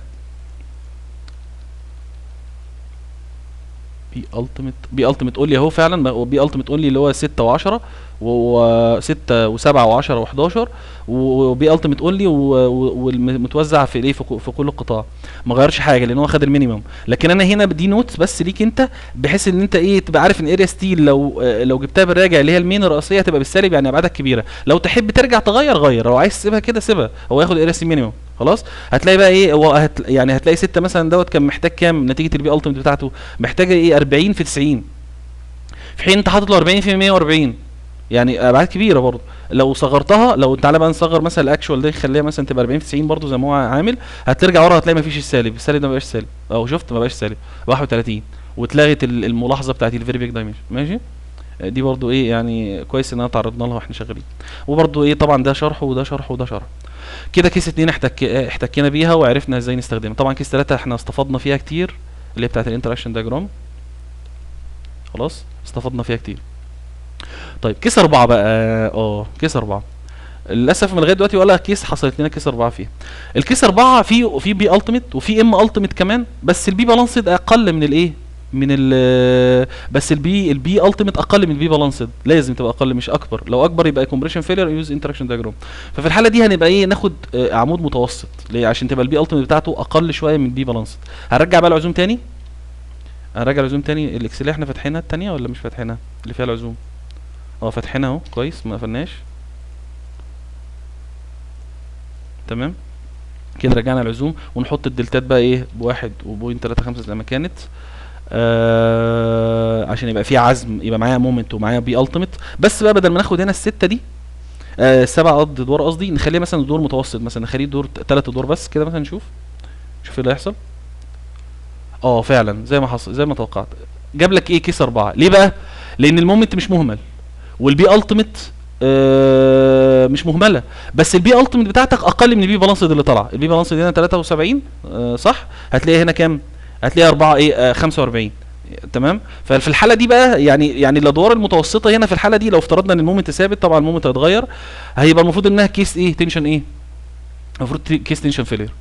S1: P ultimate، P ultimate only اهو فعلا، P ultimate only اللي هو 6 و10 و6 و7 و10 و11 و P ultimate only والمتوزع في الايه في كل القطاع، ما غيرش حاجة لان هو خد ال minimum. لكن انا هنا بدي note بس ليك انت، بحيث ان انت ايه تبقى عارف ان area steel لو جبتها بالراجع اللي هي ال main الرئيسية هتبقى بالسالب، يعني ابعادك كبيرة. لو تحب ترجع تغير غير، لو عايز تسيبها كده سيبها، هو ياخد area steel minimum. خلاص، هتلاقي بقى ايه، هو يعني هتلاقي 6 مثلا دوت كان محتاج كام نتيجة ال P ultimate بتاعته، محتاجه ايه 40 في 90، في حين انت حاطط له 40 في 140، يعني ابعاد كبيرة برضه. لو صغرتها، لو تعالى بقى نصغر مثلا ال actual ده نخليها مثلا تبقى 40 في 90 برضه زي ما هو عامل، هترجع ورا هتلاقي مفيش السالب، السالب ده ما بقاش سالب اهو، شفت ما بقاش سالب 31، واتلغت الملاحظة بتاعت ال very big dimension. ماشي، دي برضو ايه يعني كويس ان انا تعرضنا لها واحنا شغالين. وبرضو ايه طبعا ده شرح وده شرح وده شرح كده. case 2 احتكينا بيها وعرفنا ازاي نستخدمها. طبعا case 3 احنا استفدنا فيها كتير، اللي هي بتاعت ال interaction diagram، خلاص استفدنا فيها كتير. طيب case 4 بقى، case 4 للاسف من لغاية دلوقتي ولا case حصلت لنا case 4 فيها. ال case 4 في P ultimate وفي M ultimate كمان، بس ال P balanced اقل من الايه، من ال بس ال P ultimate اقل من ال P balanced، لازم تبقى اقل مش اكبر، لو اكبر يبقى compression failure use interaction diagram. ففي الحالة دي هنبقى ايه، ناخد عمود متوسط ليه، عشان تبقى ال P ultimate بتاعته اقل شوية من ال P balanced. هنرجع بقى العزوم تاني، هنرجع العزوم تاني. ال Excel اللي احنا فاتحينها التانية ولا مش فاتحينها اللي فيها العزوم؟ فاتحينها اهو، كويس ما قفلناش. تمام كده، رجعنا العزوم ونحط الدلتات بقى ايه بواحد و point تلاتة خمسة زي ما كانت، عشان يبقى في عزم، يبقى معايا moment ومعايا P ultimate. بس بقى بدل ما ناخد هنا الستة دي، السبعة قصدي ادوار، قصدي نخليها مثلا دور متوسط، مثلا نخليه دور 3 ادوار بس كده مثلا، نشوف ايه اللي هيحصل. فعلا زي ما حصل، زي ما توقعت، جاب لك ايه case 4. ليه بقى؟ لان ال moment مش مهمل وال P ultimate مش مهملة، بس ال P ultimate بتاعتك اقل من ال P balanced اللي طلع. ال P balanced هنا 73، صح، هتلاقي هنا كام؟ هتلاقي 4 ايه، 45. تمام. ففي الحالة دي بقى يعني الادوار المتوسطة هنا في الحالة دي لو افترضنا ان ال moment ثابت، طبعا ال moment هيتغير، هيبقى المفروض انها case ايه، tension ايه، المفروض case tension failure.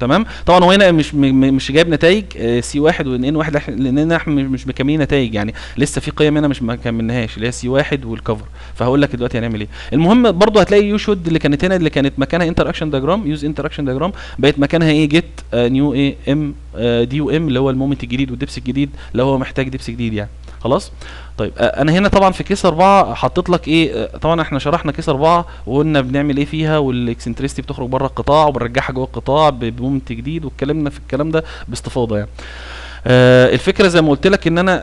S1: تمام. طبعا هو هنا مش جايب نتائج، C 1 و N 1، لان احنا مش مكملين نتائج، يعني لسه في قيم هنا مش ما كملناهاش اللي هي C 1 وال cover، فهقول لك دلوقتي هنعمل ايه. المهم برضو هتلاقي you should اللي كانت هنا، اللي كانت مكانها interaction diagram، use interaction diagram، بقت مكانها ايه، get new ايه M، D و M اللي هو ال moment الجديد وال depth الجديد اللي هو محتاج depth جديد يعني. خلاص. طيب انا هنا طبعا في case 4 حطيت لك ايه، طبعا احنا شرحنا case 4 وقلنا بنعمل ايه فيها، وال eccentricity بتخرج بره القطاع وبنرجعها جوه القطاع ب moment جديد، واتكلمنا في الكلام ده باستفاضة يعني. الفكرة زي ما قلت لك ان انا،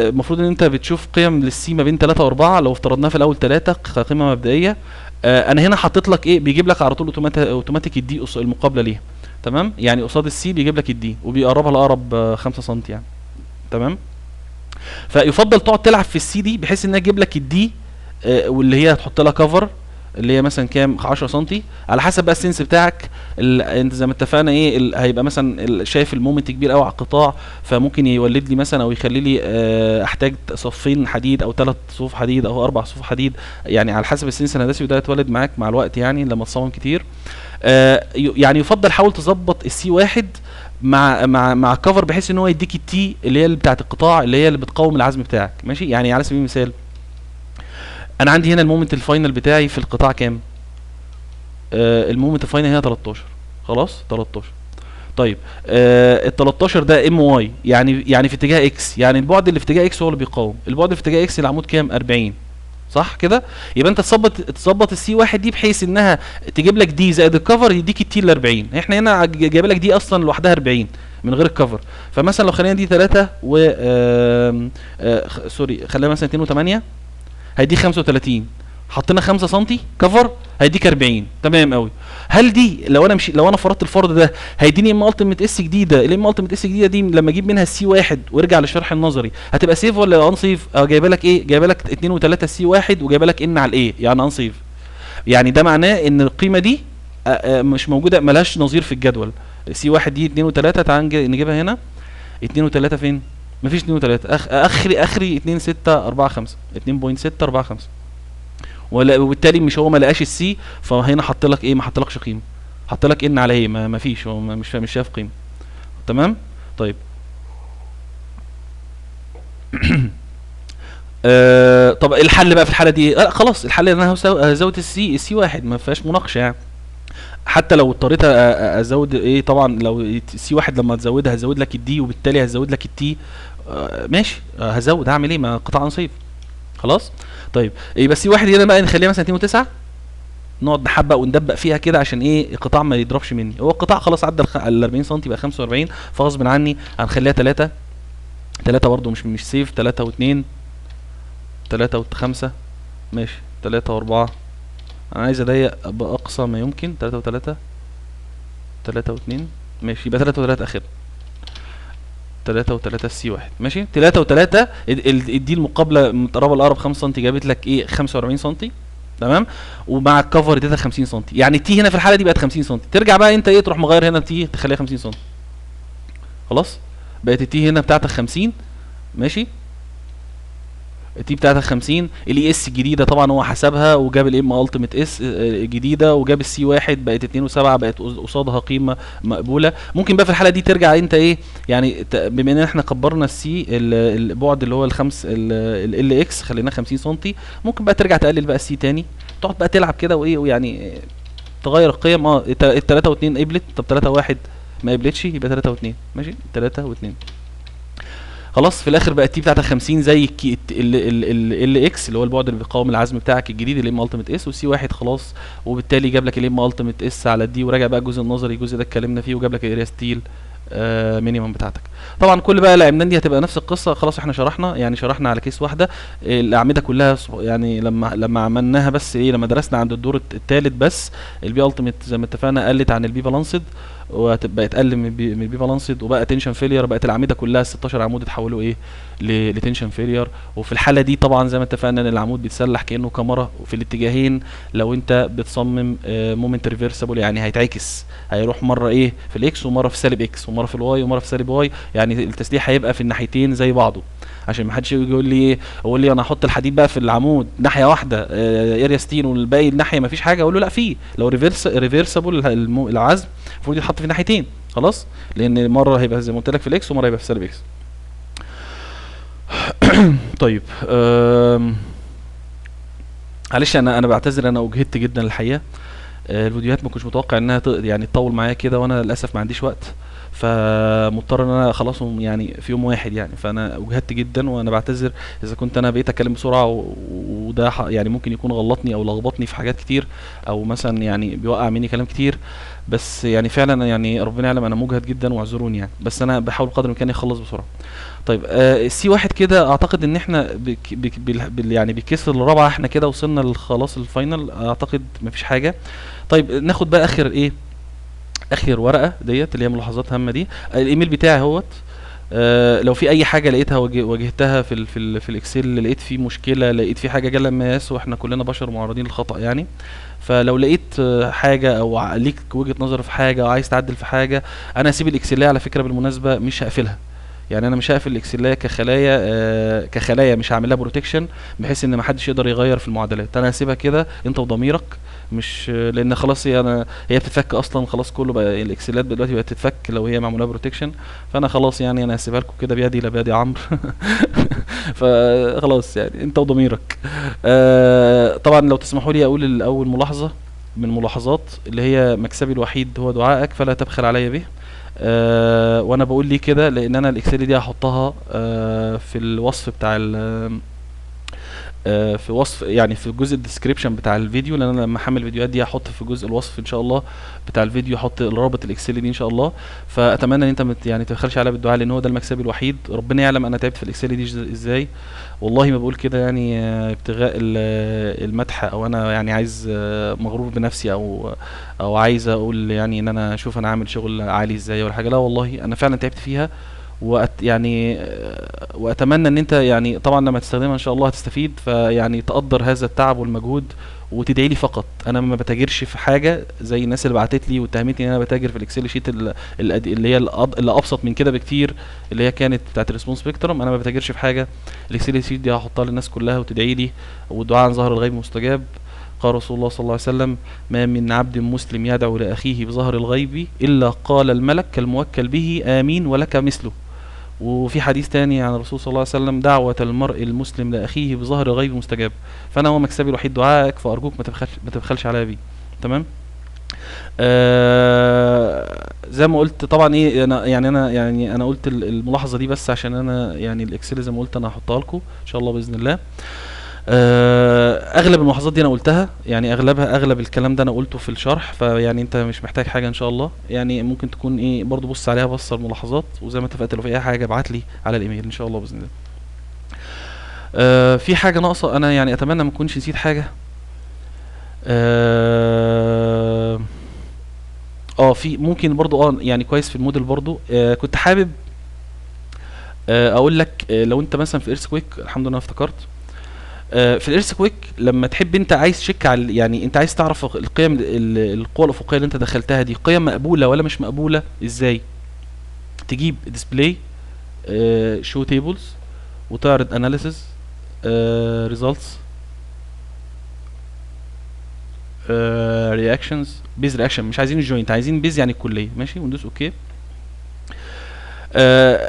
S1: المفروض ان انت بتشوف قيم لل C ما بين 3 و4، لو افترضناها في الاول 3 كقيمه مبدئية. انا هنا حطيت لك ايه، بيجيب لك على طول اوتوماتيك ال D المقابلة ليها. تمام، يعني قصاد ال C بيجيب لك ال D وبيقربها لاقرب 5 سم يعني. تمام. فيفضل تقعد تلعب في ال C دي بحيث انها تجيب لك ال D، واللي هي هتحط لها cover اللي هي مثلا كام، 10 سم على حسب بقى ال sense بتاعك. انت زي ما اتفقنا ايه، هيبقى مثلا شايف ال moment كبير قوي على القطاع، فممكن يولد لي مثلا او يخلي لي، احتاج صفين حديد او 3 صفوف حديد او 4 صفوف حديد، يعني على حسب ال sense الهندسي، وده يتولد معاك مع الوقت يعني لما تصمم كتير. يعني يفضل حاول تظبط ال C 1 مع cover بحيث ان هو يديك ال T اللي هي اللي بتاعت القطاع اللي هي اللي بتقاوم العزم بتاعك. ماشي، يعني على سبيل المثال انا عندي هنا ال moment ال final بتاعي في القطاع كام؟ ال moment ال final هنا 13. خلاص 13. طيب، ال 13 ده M Y، يعني في اتجاه X، يعني البعد اللي في اتجاه X هو اللي بيقاوم. البعد اللي في اتجاه X العمود كام؟ 40. صح كده؟ يبقى انت تظبط ال C واحد دي بحيث انها تجيب لك D زائد ال cover يديك ال T ال 40. احنا هنا جايب لك D اصلا لوحدها 40 من غير ال cover. فمثلا لو خلينا دي 3 و sorry، خلينا مثلا 2 و8 هيديك 35، حطينا 5 سم cover هيديك 40. تمام قوي. هل دي لو انا مش لو انا فرضت الفرض ده هيديني M ultimate S جديدة؟ ال M ultimate S جديدة دي لما اجيب منها ال C واحد وارجع للشرح النظري هتبقى safe ولا unsafe؟ جايبه لك ايه؟ جايبه لك 2 و3 C واحد وجايبه لك N على ال A، يعني unsafe. يعني ده معناه ان القيمة دي مش موجودة، ملهاش نظير في الجدول. C واحد دي 2 و3، تعال نجيبها هنا. 2 و3 فين؟ مفيش 2 و3، اخري 2 6 4 5، 2.645. وبالتالي مش هو ما لقاش ال C، فهنا حط لك ايه؟ ما حطلكش قيمة، حط لك N على A، ما فيش، هو مش شايف قيمة. تمام؟ طيب. طب الحل بقى في الحالة دي ايه؟ خلاص الحل ان انا هزود ال C واحد، ما فيهاش مناقشة يعني. حتى لو اضطريت ازود ايه، طبعا لو ال C واحد لما تزودها هزود لك ال D وبالتالي هزود لك ال T، ماشي، هزود، هعمل ايه؟ ما قطاع unsafe خلاص. طيب يبقى C واحد هنا بقى نخليها مثلا 2 و9، نقعد نحبق وندبق فيها كده عشان ايه؟ القطاع ما يضربش مني. هو القطاع خلاص عدى ال 40 سم بقى 45، فغصب عني هنخليها 3، 3 برده مش safe، 3 و2، 3 و5، ماشي، 3 و4، انا عايز اضيق باقصى ما يمكن، 3 و3، 3 و2، ماشي، يبقى 3 و3 اخر، 3 و3 C واحد، ماشي، 3 و3 دي المقابلة متقربه الاقرب 5 سم جابت لك ايه؟ 45 سم، تمام، ومع ال cover اديتها 50 سم، يعني T هنا في الحالة دي بقت 50 سم. ترجع بقى انت ايه؟ تروح مغير هنا T تخليها 50 سم، خلاص بقت ال T هنا بتاعتك 50، ماشي، ال T بتاعتك 50. ال E S الجديدة طبعا هو حسبها وجاب ال M ultimate S الجديدة وجاب ال C واحد بقت 2 و7، بقت قصادها قيمة مقبولة. ممكن بقى في الحالة دي ترجع انت ايه؟ يعني بما ان احنا كبرنا ال C البعد اللي هو الخمس L X خليناه 50 سم، ممكن بقى ترجع تقلل بقى ال C تاني، تقعد بقى تلعب كده وايه، ويعني تغير القيم. ال 3 و2 قبلت، طب 3 و1 ما قبلتش، يبقى 3 و2، ماشي، 3 و2، خلاص. في الاخر بقى ال T بتاعتك 50 زي ال L X اللي هو البعد اللي بيقاوم العزم بتاعك الجديد ال M ultimate S، وال C واحد خلاص، وبالتالي جاب لك ال M ultimate S على D، وراجع بقى الجزء النظري، الجزء ده اتكلمنا فيه، وجاب لك ال area steel minimum بتاعتك. طبعا كل بقى العمدان دي هتبقى نفس القصة، خلاص احنا شرحنا، يعني شرحنا على case واحدة الاعمدة كلها، يعني لما عملناها بس ايه، لما درسنا عند الدور الثالث بس ال P ultimate زي ما اتفقنا قلت عن ال P balanced، وهتبقى اتقل من ال P balanced، وبقى tension failure، بقت الاعمدة كلها 16 عمود اتحولوا ايه ل tension failure. وفي الحالة دي طبعا زي ما اتفقنا ان العمود بيتسلح كانه كمره في الاتجاهين، لو انت بتصمم moment reversible، يعني هيتعكس، هيروح مرة ايه في ال X ومرة في سالب X ومرة في ال Y ومرة في سالب Y، يعني التسليح هيبقى في الناحيتين زي بعضه، عشان ما حدش يجي يقول لي ايه، يقول لي انا هحط الحديد بقى في العمود ناحية واحدة area 60 والباقي الناحية ما فيش حاجة، اقول له لا في، لو reversible العزم المفروض يتحط في ناحيتين، خلاص، لان مرة هيبقى زي ما قلت لك في ال X ومرة هيبقى في سالب X. طيب معلش انا بعتذر، انا اجهدت جدا الحقيقة، الفيديوهات ما كنتش متوقع انها يعني تطول معايا كده، وانا للاسف ما عنديش وقت، فمضطر ان انا اخلصهم يعني في يوم واحد يعني، فانا اجهدت جدا وانا بعتذر اذا كنت انا بقيت اتكلم بسرعة وده يعني ممكن يكون غلطني او لخبطني في حاجات كتير، او مثلا يعني بيوقع مني كلام كتير، بس يعني فعلا يعني ربنا يعلم انا مجهد جدا واعذروني يعني، بس انا بحاول قدر الامكان اخلص بسرعة. طيب ال C واحد كده اعتقد ان احنا بك بك بال بال يعني بال case الرابعة احنا كده وصلنا لخلاص ال final، اعتقد مفيش حاجة. طيب ناخد بقى اخر ايه، اخر ورقة ديت اللي هي ملاحظات هامة دي. الايميل بتاعي اهوت، لو في اي حاجة لقيتها واجهتها في ال Excel، لقيت فيه مشكلة، لقيت فيه حاجة جل ما ياس، واحنا كلنا بشر معرضين للخطا يعني، فلو لقيت حاجة او ليك وجهه نظر في حاجة او عايز تعدل في حاجة، انا هسيب ال Excel على فكرة بالمناسبة مش هقفلها، يعني انا مش هقفل ال Excel كخلايا مش هعملها protection بحيث ان ما حدش يقدر يغير في المعادلات، انا هسيبها كده انت وضميرك، مش لان خلاص هي بتتفك اصلا، خلاص كله بقى ال Excel ات دلوقتي بقت تتفك لو هي معمولها protection، فانا خلاص يعني انا هسيبها لكم كده بيدي لا بيدي عمرو فخلاص يعني انت وضميرك. طبعا لو تسمحوا لي اقول الاول ملاحظة من ملاحظات اللي هي مكسبي الوحيد هو دعائك فلا تبخل علي به. وانا بقول ليه كده، لان انا ال Excel دي هحطها في الوصف بتاع في وصف، يعني في جزء ال description بتاع الفيديو، لان انا لما احمل الفيديوهات دي هحط في جزء الوصف ان شاء الله بتاع الفيديو، احط الرابط ال Excel دي ان شاء الله. فاتمنى ان انت يعني تبخلش عليا بالدعاء، لان هو ده المكسب الوحيد. ربنا يعلم انا تعبت في ال Excel دي ازاي، والله ما بقول كده يعني ابتغاء المدح، او انا يعني عايز مغرور بنفسي، او عايز اقول يعني ان انا اشوف انا عامل شغل عالي ازاي ولا حاجة. لا والله انا فعلا تعبت فيها، يعني واتمنى ان انت يعني طبعا لما تستخدمها ان شاء الله هتستفيد، فيعني تقدر هذا التعب والمجهود وتدعي لي فقط. انا ما بتاجرش في حاجة زي الناس اللي بعتت لي واتهمتني ان انا بتاجر في ال Excel sheet اللي هي اللي ابسط من كده بكتير، اللي هي كانت بتاعت ال response spectrum. انا ما بتاجرش في حاجة، ال Excel sheet دي هحطها للناس كلها وتدعي لي، والدعاء عن ظهر الغيب مستجاب. قال رسول الله صلى الله عليه وسلم: ما من عبد مسلم يدعو لاخيه بظهر الغيب الا قال الملك الموكل به امين ولك مثله. وفي حديث تاني عن الرسول صلى الله عليه وسلم: دعوة المرء المسلم لأخيه بظهر غيب مستجاب. فأنا هو مكسبي الوحيد دعائك، فأرجوك ما تبخلش عليا بيه. تمام. زي ما قلت طبعا ايه، انا يعني انا يعني انا قلت الملاحظة دي بس عشان انا يعني ال Excel زي ما قلت انا هحطها لكم ان شاء الله باذن الله. اغلب الملاحظات دي انا قلتها، يعني اغلب الكلام ده انا قلته في الشرح، فيعني انت مش محتاج حاجة ان شاء الله. يعني ممكن تكون ايه برضو بص عليها بص الملاحظات، وزي ما اتفقت لو في اي حاجة ابعت لي على الايميل ان شاء الله باذن الله. في حاجة ناقصه انا يعني اتمنى ما اكونش نسيت حاجة. في ممكن برضو يعني كويس في الموديل برضو. كنت حابب اقول لك، لو انت مثلا في earthquake، الحمد لله انا افتكرت، في ال earthquake لما تحب انت عايز check على، يعني انت عايز تعرف القيم القوى الافقية اللي انت دخلتها دي قيم مقبولة ولا مش مقبولة، ازاي؟ تجيب display، show tables، وتعرض analysis، results، reactions، base reaction، مش عايزين ال joint، عايزين base يعني الكلية، ماشي، وندوس okay.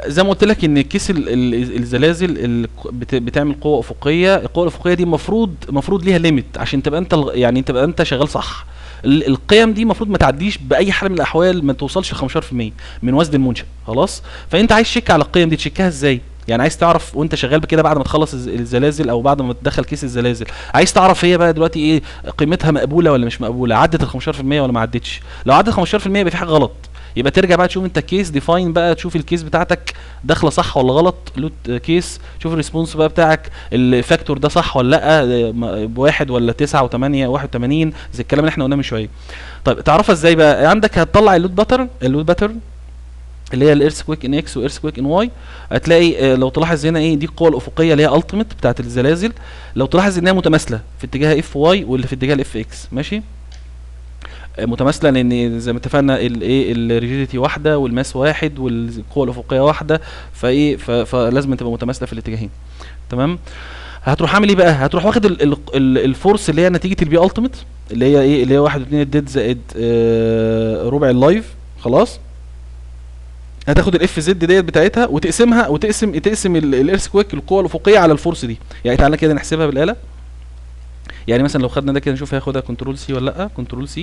S1: زي ما قلت لك ان case الزلازل بتعمل قوة افقية، القوة الافقية دي المفروض ليها limit عشان تبقى انت يعني تبقى انت شغال صح. القيم دي المفروض ما تعديش باي حال من الاحوال، ما توصلش ل خمستاشر في المية من وزن المنشأ، خلاص؟ فانت عايز check على القيم دي، تشيكها ازاي؟ يعني عايز تعرف وانت شغال بكده بعد ما تخلص الزلازل او بعد ما تدخل case الزلازل، عايز تعرف هي بقى دلوقتي ايه قيمتها، مقبولة ولا مش مقبولة، عدت ال خمستاشر في المية ولا ما عدتش. لو عدت خمستاشر في المية يبقى في حاجة غلط، يبقى ترجع بقى تشوف انت case define بقى، تشوف ال case بتاعتك داخله صح ولا غلط، load case، شوف ال response بقى بتاعك ال factor ده صح ولا لا، بواحد ولا 9 وتمانية وواحد وتمانين زي الكلام اللي احنا قلناه من شوية. طيب تعرفها ازاي بقى؟ عندك هتطلع ال load pattern، ال load pattern اللي هي ال earthquake in X و earthquake in Y، هتلاقي لو تلاحظ هنا ايه دي القوة الافقية اللي هي ultimate بتاعت الزلازل، لو تلاحظ انها متماثلة في اتجاه Fy واللي في اتجاه ال Fx، ماشي؟ متماثلة لان زي ما اتفقنا الايه ال rigidity واحدة وال mass واحد والقوه الافقية واحدة، فلازم تبقى متماثلة في الاتجاهين، تمام؟ هتروح عامل ايه بقى؟ هتروح واخد ال force اللي هي نتيجة ال P ultimate اللي هي ايه؟ اللي هي 1 و2 ال dead زائد، ربع ال live، خلاص؟ هتاخد ال Fz ديت بتاعتها وتقسمها، وتقسم تقسم ال earthquake القوة الافقية على ال force دي. يعني تعالى كده نحسبها بالاله، يعني مثلا لو خدنا ده كده نشوف هياخدها control C ولا لا. control C،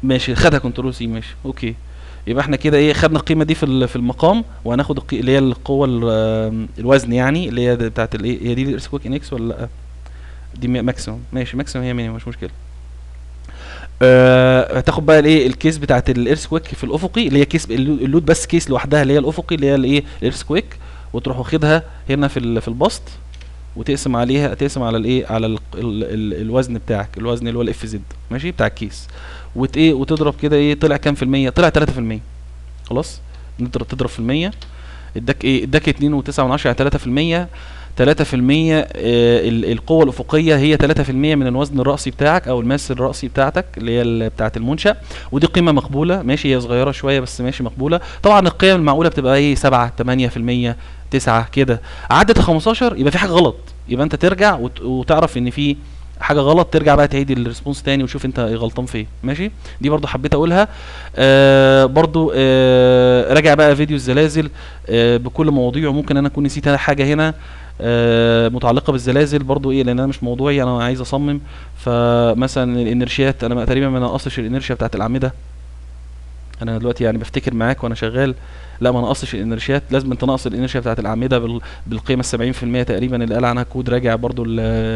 S1: ماشي، خدها control C، ماشي، okay. يبقى احنا كده ايه، خدنا القيمة دي في المقام، وهناخد اللي هي القوة الوزن يعني اللي هي بتاعت الايه، هي دي ال earthquake in X ولا لا؟ دي maximum، ماشي، maximum هي minimum، مش مشكلة. هتاخد بقى الايه ال case بتاعت ال earthquake في الافقي اللي هي case ال load بس case لوحدها اللي هي الافقي اللي هي الايه ال earthquake، وتروح واخدها هنا في البسط وتقسم عليها، تقسم على الايه، على الوزن بتاعك، الوزن اللي هو ال Fz، ماشي، بتاع ال case، ايه، وتضرب كده ايه، طلع كام في المية؟ طلع تلاتة في المية، خلاص؟ تضرب في المية، اداك ايه؟ اداك اتنين وتسعة من عشرة، يعني تلاتة في المية. تلاتة في المية، القوة الأفقية هي تلاتة في المية من الوزن الرأسي بتاعك أو ال mass الرأسي بتاعتك اللي هي بتاعة المنشأ، ودي قيمة مقبولة، ماشي، هي صغيرة شوية بس ماشي مقبولة. طبعا القيم المعقولة بتبقى ايه، 7، تمانية في المية، 9 كده. عدت 15 يبقى في حاجة غلط، يبقى أنت ترجع وتعرف إن في حاجة غلط، ترجع بقى تعيد ال response تاني وشوف انت غلطان في ايه، ماشي؟ دي برضو حبيت اقولها. برضو، راجع بقى فيديو الزلازل، بكل مواضيعه، ممكن انا اكون نسيت حاجة هنا، متعلقة بالزلازل برضو ايه، لان انا مش موضوعي، انا عايز اصمم. فمثلا ال inertia ات انا تقريبا ما نقصش ال inertia بتاعت الاعمدة، انا دلوقتي يعني بفتكر معاك وانا شغال. لا ما نقصش ال inertia ات، لازم انت ناقص ال inertia بتاعت الاعمدة بالقيمة 70% تقريبا اللي قال عنها كود، راجع برضو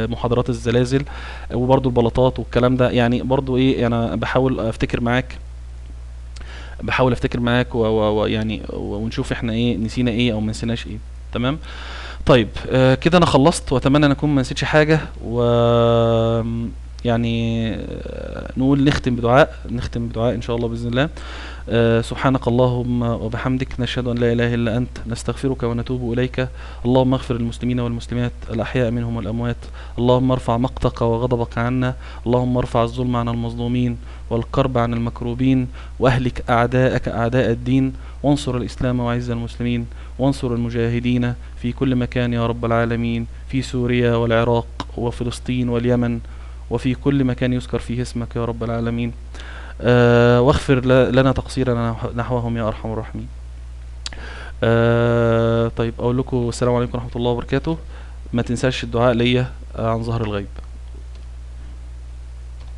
S1: محاضرات الزلازل وبرضو البلاطات والكلام ده. يعني برضو ايه، انا بحاول افتكر معاك، بحاول افتكر معاك ويعني ونشوف احنا ايه نسينا ايه او ما نسيناش ايه. تمام. طيب كده انا خلصت، واتمنى ان اكون ما نسيتش حاجة. و يعني نقول نختم بدعاء، نختم بدعاء ان شاء الله باذن الله. سبحانك اللهم وبحمدك، نشهد ان لا اله الا انت، نستغفرك ونتوب اليك. اللهم اغفر للمسلمين والمسلمات الاحياء منهم والاموات. اللهم ارفع مقتك وغضبك عنا. اللهم ارفع الظلم عن المظلومين والكرب عن المكروبين، واهلك اعداءك اعداء الدين، وانصر الاسلام وعز المسلمين، وانصر المجاهدين في كل مكان يا رب العالمين، في سوريا والعراق وفلسطين واليمن، وفي كل مكان يذكر فيه اسمك يا رب العالمين. واغفر لنا تقصيرنا نحوهم يا أرحم الراحمين. طيب أقول لكم السلام عليكم ورحمة الله وبركاته. ما تنساش الدعاء ليا عن ظهر الغيب.